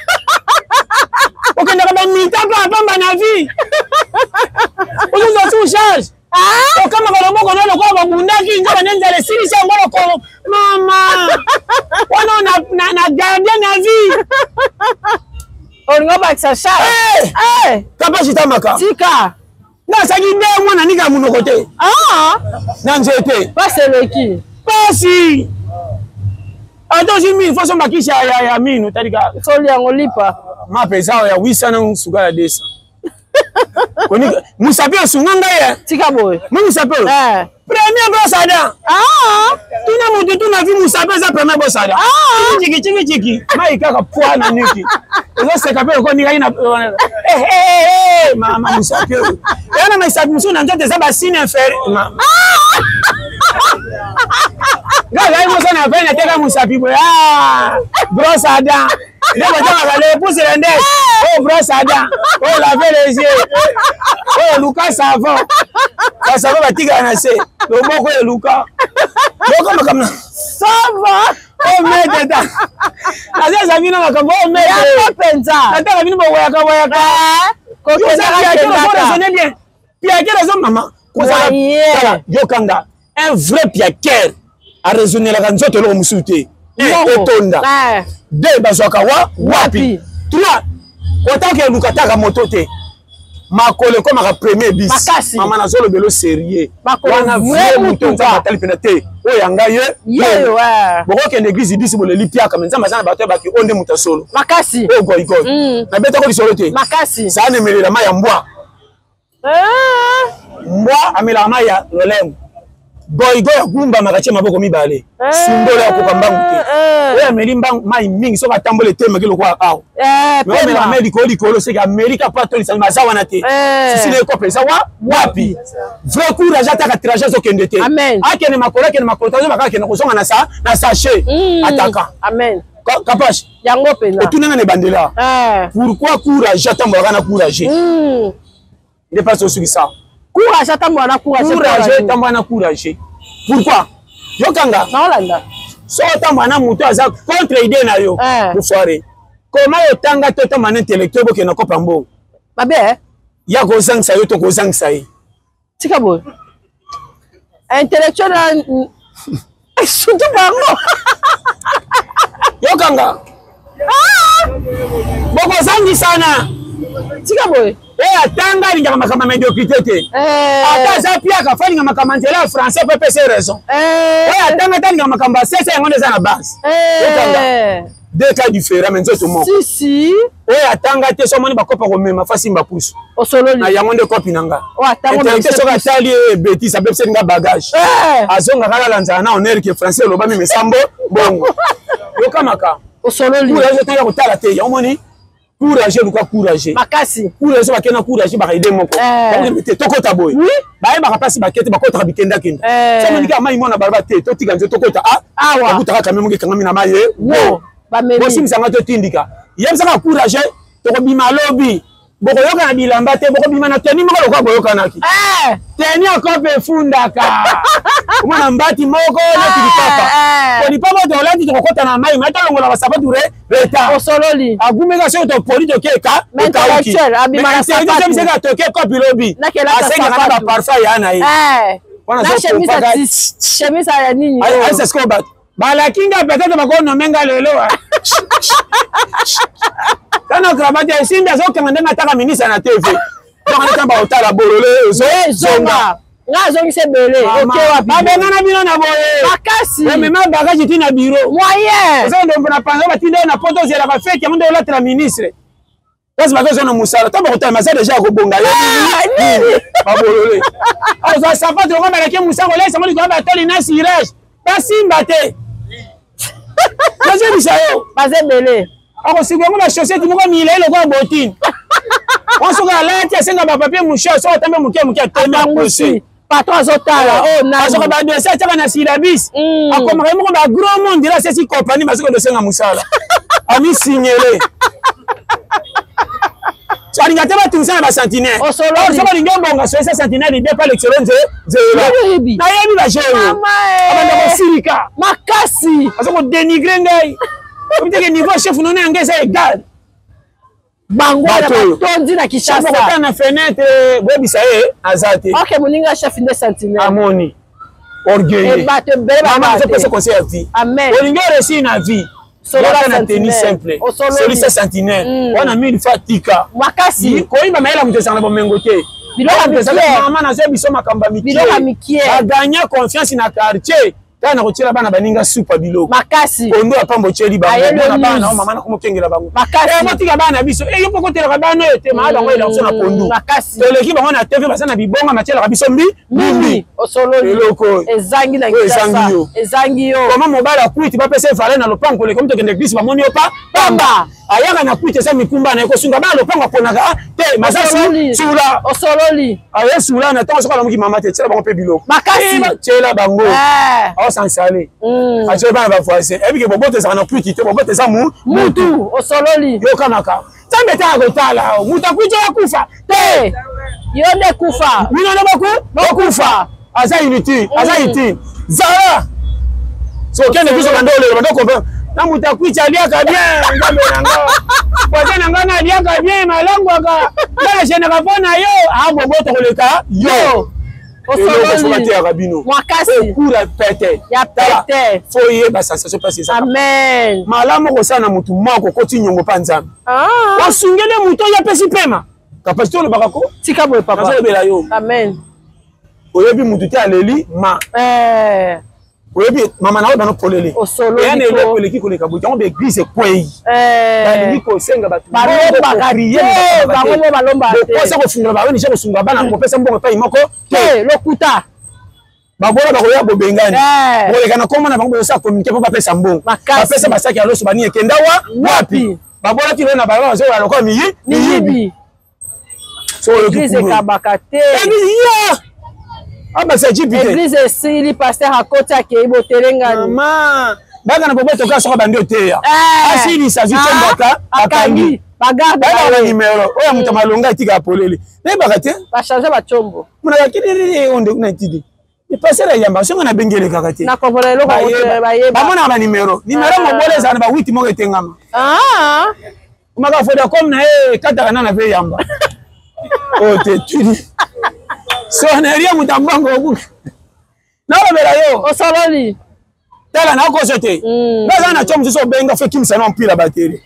[SPEAKER 2] Okendaka ba mita pa pamba na vie. Ozozwa sous charge. Okamaka loboko na lokola babundaki nzoka nde nzala esilisi yango lokolo mama wana na gardien na vie
[SPEAKER 3] olingo obakisa charge
[SPEAKER 2] kapasi tamaka
[SPEAKER 3] tika
[SPEAKER 2] nasalaki nde mwana nika monoko te na nzete
[SPEAKER 3] pasi eleki
[SPEAKER 2] pasi ata ozwi minu fo somba kisi ya minu talika
[SPEAKER 3] soli yango lipa
[SPEAKER 2] mapa eza ya 800 na suka ya 200 Musapi osunga ngai ye.
[SPEAKER 3] Tika boye.
[SPEAKER 2] Mo musapi oyo. Premier brosse à dents. Tuna mutu tuna vi musapi eza premier brosse à dents. Chiki chiki chiki. Mai kaka poa na niki. Ezo seka pe okoni ngai na eh eh eh mama musapi oyo. Yana misapi musu na nzoto eza ba signe inférieur. Mama. Ngai ngai mosa na vene teka musapi boye. Ah! Brosse à dents. Nde batangaka le pouce l'index. Oh brosse à dents. Oh laver les yeux. Oh luka savon. Ba savon batikaka na se. Loboko eluka. Loko makambo na
[SPEAKER 3] savon.
[SPEAKER 2] Oh maître ta. Naza bino makambo oh maître.
[SPEAKER 3] Ya penza.
[SPEAKER 2] Nataka bino boyaka boyaka.
[SPEAKER 3] Kokendaka
[SPEAKER 2] raisonner bien. Piaker azo mama. Kozala yokanga un vrai piaker a raisonnelaka nzoto eloko mosusu te. Etonda. 2 bazwaka wa wapi. 3 otaka eluka taka moto te. Makolo ekomaka premier bis. Mama nazolobelo sérieux. Wana vrai moto nzambe atali pena te. Oyo ya ngai ye. Bokokende église bisi boleli piaka mais nzambe aza na bato ya baki oyo nde moto ya solo.
[SPEAKER 3] Makasi.
[SPEAKER 2] Oyo goigoi. Nabetako lisolo te.
[SPEAKER 3] Makasi.
[SPEAKER 2] Saani emelela mai ya mbwa. Mbwa amelaka mai ya lolemo. Goigoi agumbamaka tie maboko mibale. Sundolo akoka mbangu te. Oyo ameli mbangu mai mingi soki atambola etemaki lokola awa. Mais omelaka mai likolo likolo seke ameli kaka po atondisa maza wana te. Sisi na ekope eza wa wapi. Vrai courage ataka trajet azokende te. Akende makolo akende makolo tazobaka akende kozonga na sa na sachet. Ataka.
[SPEAKER 3] Amen.
[SPEAKER 2] Kapache.
[SPEAKER 3] Yango pena.
[SPEAKER 2] Otunanga na ebandela. Pourquoi courage atambolaka na courage? Nde place osukisa.
[SPEAKER 3] Courage atambola na courage.
[SPEAKER 2] Courage atambola na courage. Pourquoi? Yokanga.
[SPEAKER 3] Naolanda.
[SPEAKER 2] Soki otambola na moto aza contre idée na yo. Eh. Bofoire. Comment otanga to otambola na intellectuel bokende na kopa mbongo?
[SPEAKER 3] Mabe eh?
[SPEAKER 2] Ya kozangisa yo to kozangisa ye.
[SPEAKER 3] Tika boye. Intellectuel na surtout bango.
[SPEAKER 2] Yokanga. Ah! Bokozangisana.
[SPEAKER 3] Tika boye.
[SPEAKER 2] Oyo atanga alingaka makambo ya médiocrité te.
[SPEAKER 3] Eh.
[SPEAKER 2] Ata aza piaka fo alinga makambo ya nzela ya français mpo epesa ye raison.
[SPEAKER 3] Eh.
[SPEAKER 2] Oyo atanga te alingaka makambo ya sese yango nde eza na base.
[SPEAKER 3] Eh.
[SPEAKER 2] Deux cas différents mais nzoto moko.
[SPEAKER 3] Si si.
[SPEAKER 2] Oyo atanga te so omoni bakopa komema fa simba pusu.
[SPEAKER 3] Osololi.
[SPEAKER 2] Na yango nde kopi na nga.
[SPEAKER 3] Oyo atanga
[SPEAKER 2] Intellectuel soki atali ye betise abebiseli nga bagage.
[SPEAKER 3] Eh.
[SPEAKER 2] Azonga kaka alanzaka na honneur ke français elobami mesambo bongo. Yoka makambo.
[SPEAKER 3] Osololi.
[SPEAKER 2] Courage otanga kotala te yango omoni courage luka courage.
[SPEAKER 3] Makasi.
[SPEAKER 2] Courage bakenda courage baka ide moko.
[SPEAKER 3] Eh.
[SPEAKER 2] Bango te tokota boye.
[SPEAKER 3] Oui.
[SPEAKER 2] Bayebaka mpasi bakete bakotaka bikendakenda.
[SPEAKER 3] Eh.
[SPEAKER 2] Soki omoni kaka mai mwana balaba te totika nzo tokota a
[SPEAKER 3] Awa.
[SPEAKER 2] bakutaka kame moko ekangami na mai ye.
[SPEAKER 3] Wo. Bamemi.
[SPEAKER 2] Bosimbisanga totindika. Yebisaka courage tokobima lobi. Bokoyoka na bilamba te bokobima na teni moko lokola boyokanaki.
[SPEAKER 3] Eh.
[SPEAKER 2] Teni akope efundaka. Omona mbati moko neti lipapa.
[SPEAKER 3] Eh.
[SPEAKER 2] Po lipapa tolati tokokota na mai mai tolongola basapatu re retard.
[SPEAKER 3] Osololi.
[SPEAKER 2] Agumeka soki topoli tokeka
[SPEAKER 3] Mais intellectuel, abima na sapatu.
[SPEAKER 2] ekauki toke kopi lobi
[SPEAKER 3] Nakelata
[SPEAKER 2] asengaka na
[SPEAKER 3] sapatu.
[SPEAKER 2] baparfum ya na ye
[SPEAKER 3] Eh.
[SPEAKER 2] Wana
[SPEAKER 3] Na
[SPEAKER 2] zo
[SPEAKER 3] chemise
[SPEAKER 2] kopaka-
[SPEAKER 3] ya chemise ya nini? oyo?
[SPEAKER 2] ayisa sikoyo bato balaki nga peut-être bakonome nga lelo tana cravate esimbi azokanga ndenge ataka ministre na TV donc anatanga bakotala bolole
[SPEAKER 3] Eh,
[SPEAKER 2] zonga
[SPEAKER 3] zonga. Nga azongisa ebele. Oke wapi?
[SPEAKER 2] babengana bino na boye
[SPEAKER 3] Makasi.
[SPEAKER 2] omema bagage ti na bureau
[SPEAKER 3] Moyen.
[SPEAKER 2] oza ndombo na panza batinda yo na poto ozelaka fete yango nde olatela ministre kasi bato oza na mosala ntango bakotala maza deja ya kobonga yo
[SPEAKER 3] nini?
[SPEAKER 2] babolole ozwa sapato yango balaki mosala kolesa yango likolo batoli na cirage basimba te nazebisa yo
[SPEAKER 3] Baza ebele.
[SPEAKER 2] akosika yango bachaussette moko milai lokola botine wana soki alati asenga bapapier mouchoir soki atambe moke moke atemi
[SPEAKER 3] Apangusi.
[SPEAKER 2] apose
[SPEAKER 3] Patron azotala. Oh nani?
[SPEAKER 2] azoka badossier atiaka na syllabus akomaka ye moko bagros monde la asesi compagnie bazoki dosenga mosala amisignele So, alinga te batungisa na basentinelle
[SPEAKER 3] Osololi.
[SPEAKER 2] soki olingi obonga soyesa sentinelle idie pa lecture nzela
[SPEAKER 3] Oyebi.
[SPEAKER 2] nayebi baje oyo
[SPEAKER 3] Mama, eh.
[SPEAKER 2] abanda kosilika
[SPEAKER 3] Makasi.
[SPEAKER 2] aza kodenigre ngai obiteke niveau chef none yango eza égal
[SPEAKER 3] Bango wana
[SPEAKER 2] Bato oyo.
[SPEAKER 3] batondi na
[SPEAKER 2] kotala
[SPEAKER 3] Kinshasa.
[SPEAKER 2] na fenêtre boyebisa ye aza te
[SPEAKER 3] Ok, moninga chef nde sentinelle.
[SPEAKER 2] amoni orgueilleux
[SPEAKER 3] Eh, bato ebele
[SPEAKER 2] mama
[SPEAKER 3] babala te.
[SPEAKER 2] azopesa conseil ya vie
[SPEAKER 3] Amen.
[SPEAKER 2] olingi oresir na vie
[SPEAKER 3] Solola
[SPEAKER 2] Lata na tenue
[SPEAKER 3] sentinelle.
[SPEAKER 2] simple
[SPEAKER 3] Osololi.
[SPEAKER 2] solisa sentinelle wana mille fois tika
[SPEAKER 3] Makasi.
[SPEAKER 2] koyimba mayele moto ezanga na bomengo te
[SPEAKER 3] Biloko ya
[SPEAKER 2] Moto ezali-
[SPEAKER 3] mikie.
[SPEAKER 2] mama nazoya biso makambo ya
[SPEAKER 3] Biloko ya mikie.
[SPEAKER 2] baganya confiance na quartier tala na kotiela bana baninga supa biloko
[SPEAKER 3] Makasi.
[SPEAKER 2] kondo ya pambo otieli bango
[SPEAKER 3] Ayeli
[SPEAKER 2] mona bana
[SPEAKER 3] news.
[SPEAKER 2] o mama nakomokengela bango
[SPEAKER 3] Makasi.
[SPEAKER 2] Eh, botika bana na biso Eh, yo mpo kotelaka bana oyo te maa bango elakso na pondu
[SPEAKER 3] Makasi.
[SPEAKER 2] toleki bango na tv baza na bibonga matielaka biso mbi
[SPEAKER 3] Mimi.
[SPEAKER 2] mimi
[SPEAKER 3] Osololi.
[SPEAKER 2] Eloko oyo.
[SPEAKER 3] Ezangi na
[SPEAKER 2] Oyo
[SPEAKER 3] Kinshasa.
[SPEAKER 2] ezangi yo.
[SPEAKER 3] Ezangi yo.
[SPEAKER 2] koma mobali akwiti bapesa ye valeur na lopango koleka moto okende eglise bamoni yo pa pamba ayaka na kwiti eza mikumba na ye kosunga bana lopango aponaka ah, te maza
[SPEAKER 3] Osololi.
[SPEAKER 2] sula
[SPEAKER 3] Osololi.
[SPEAKER 2] aye sula na ntango soki alamuki mama te tiela bango mpe biloko
[SPEAKER 3] Makasi.
[SPEAKER 2] Eh, tiela bango
[SPEAKER 3] Eh.
[SPEAKER 2] aosansale atieli bana bavoisin ebike boboto ezalaka na kwiti te boboto eza mu
[SPEAKER 3] Mutu. Osololi.
[SPEAKER 2] yokamaka nzambe te akotala moto akwiti oyo akufa
[SPEAKER 3] Te. Yo nde kufa.
[SPEAKER 2] bino nde boku bokufa aza inutile aza utile zala so okende biso bando olelo bando comprendre na moto akwiti aliaka bien nzambe na nga voisin na nga na aliaka bien malangwaka nga na genaka mpo na yo aboboto koleka yo eloko fo bateyaka bino
[SPEAKER 3] Makasi.
[SPEAKER 2] okura pete
[SPEAKER 3] Ya pete.
[SPEAKER 2] fo yeba sensation mpasi ezaka
[SPEAKER 3] Amen.
[SPEAKER 2] malamu kosala na motu moko okoti nyongo mpa nzambe
[SPEAKER 3] Ah.
[SPEAKER 2] osungeli motu oyo apesi pema kapasité olobaka ko
[SPEAKER 3] Tika boye papa.
[SPEAKER 2] nazolobela yo
[SPEAKER 3] Amen.
[SPEAKER 2] oyebi motu te aleli ma
[SPEAKER 3] Eh.
[SPEAKER 2] oyebi mama na oyo bano polele
[SPEAKER 3] Osololi
[SPEAKER 2] eya na
[SPEAKER 3] ko.
[SPEAKER 2] eloko eleki koleka boye yango baeglise ekwei
[SPEAKER 3] Eh.
[SPEAKER 2] balingi kosenga bato
[SPEAKER 3] Balombaka te, bango mo balombaka te.
[SPEAKER 2] bokosa kofungola baonige kosunga bana kopesa mbongo epai moko te
[SPEAKER 3] Te, lokuta.
[SPEAKER 2] babola bakoya bobengani
[SPEAKER 3] Eh.
[SPEAKER 2] bokoleka na komona bango bozosala communiqué mpo bapesa mbongo
[SPEAKER 3] Makasi.
[SPEAKER 2] bapesa basaki ya loso banini ekenda wa wapi babolaki lelo na balabala bazoyola lokola miyi miyibi
[SPEAKER 3] Miyibi.
[SPEAKER 2] so oyoki
[SPEAKER 3] Église
[SPEAKER 2] kulu.
[SPEAKER 3] ekabaka te.
[SPEAKER 2] Église ya abasa jipi te
[SPEAKER 3] Église esili pasteur akoti akei botelengani.
[SPEAKER 2] mama baka na boboto kaka soka bandi oteya
[SPEAKER 3] Eh.
[SPEAKER 2] asilisa azwi
[SPEAKER 3] Ah,
[SPEAKER 2] tembaka akangi
[SPEAKER 3] akangi.
[SPEAKER 2] Bayebaka na numero oyo ya moto ya malonga etikaka polele. Nayebaka te.
[SPEAKER 3] Ba changer ba chombo.
[SPEAKER 2] Monaka kidididi onde kuna etidi. Pasteur ayamba soki na bengi elekaka te.
[SPEAKER 3] Na comprendre eloko bayeba.
[SPEAKER 2] Bamonaka ba numero. Numero mobole ezala na ba 8 moko etengama.
[SPEAKER 3] Ah.
[SPEAKER 2] Maka Vodacom na ye ekataka na na pe yamba. Oyo te tuli. Sonnerie moto ya mbongo okuka. Nalobela yo.
[SPEAKER 3] Osololi.
[SPEAKER 2] Tala nakoso te. Naza na tio mosusu obenga fo ekimisa na mpila bateri.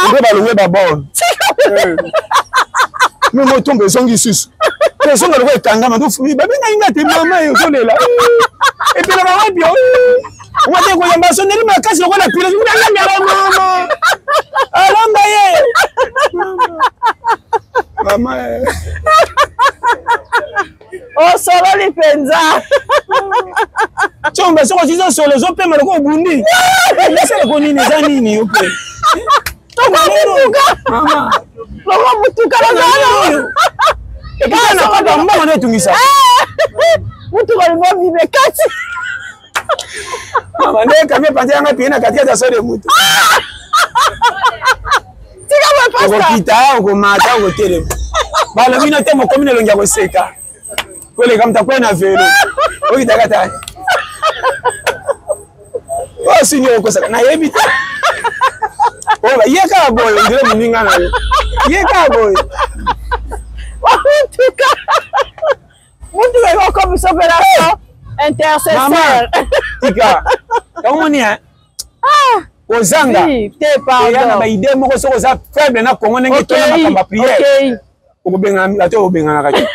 [SPEAKER 2] Nde balongwe ba borne. Me motombo ezongi susu. Ezonga lokola ekangama babengai nga te mama ye ozolela. Epelaka wapi yo? Omate koyamba soneli makasi lokola pila alamba mama. Alamba ye. Mama.
[SPEAKER 3] Osololi mpenza.
[SPEAKER 2] Chomba soko ozizo solo ozopema lokola obundi. Esalako nini eza nini yo mpe?
[SPEAKER 3] Tokomutuka.
[SPEAKER 2] Mama.
[SPEAKER 3] Lokola mutuka nazala.
[SPEAKER 2] Epesa na papa mbongo nde etungisa.
[SPEAKER 3] Mutuka olingo vive kati.
[SPEAKER 2] Mama nde kami epanzi yanga pie na katikati ya sode mutu.
[SPEAKER 3] Tika boye pasta.
[SPEAKER 2] Okokita, okomata, okotelema. Balobi no te mokomi na elongi ya koseka. Koleka moto akwei na velo. Okitaka ta. Oyo sini okosaka nayebi te. Oyo ye kaka boye ondire moninga na yo. Ye kaka boye.
[SPEAKER 3] Mutuka. Mutuka ekokomisa mpe na intercesseur.
[SPEAKER 2] Tika. Yango moni hein. Kozanga eya na baide moko soki oza faible na Congo ndenge tona makambo ya prière okobengana bato okobenganaka te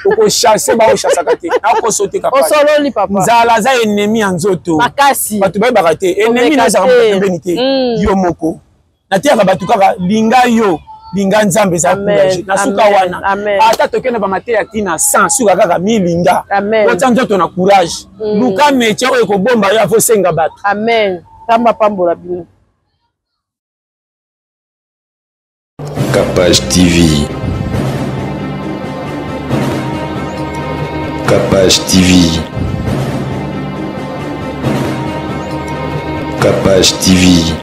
[SPEAKER 2] okochasse baochassaka te nakoso te
[SPEAKER 3] osololi papa
[SPEAKER 2] nzala aza ennemi ya nzoto
[SPEAKER 3] makasi
[SPEAKER 2] bato bayebaka te ennemi na ezalaka moto pembeni te yo moko nateyaka bato kaka linga yo linga nzambe eza courage na suka wana ata tokende bamateya ntina 100 suka kaka milinga otia nzoto na courage luka métier oyo ekobomba yo afosenga bato.
[SPEAKER 3] Amen. Nzambe apambola bino.
[SPEAKER 1] Capage TV. Capage TV. Capage TV.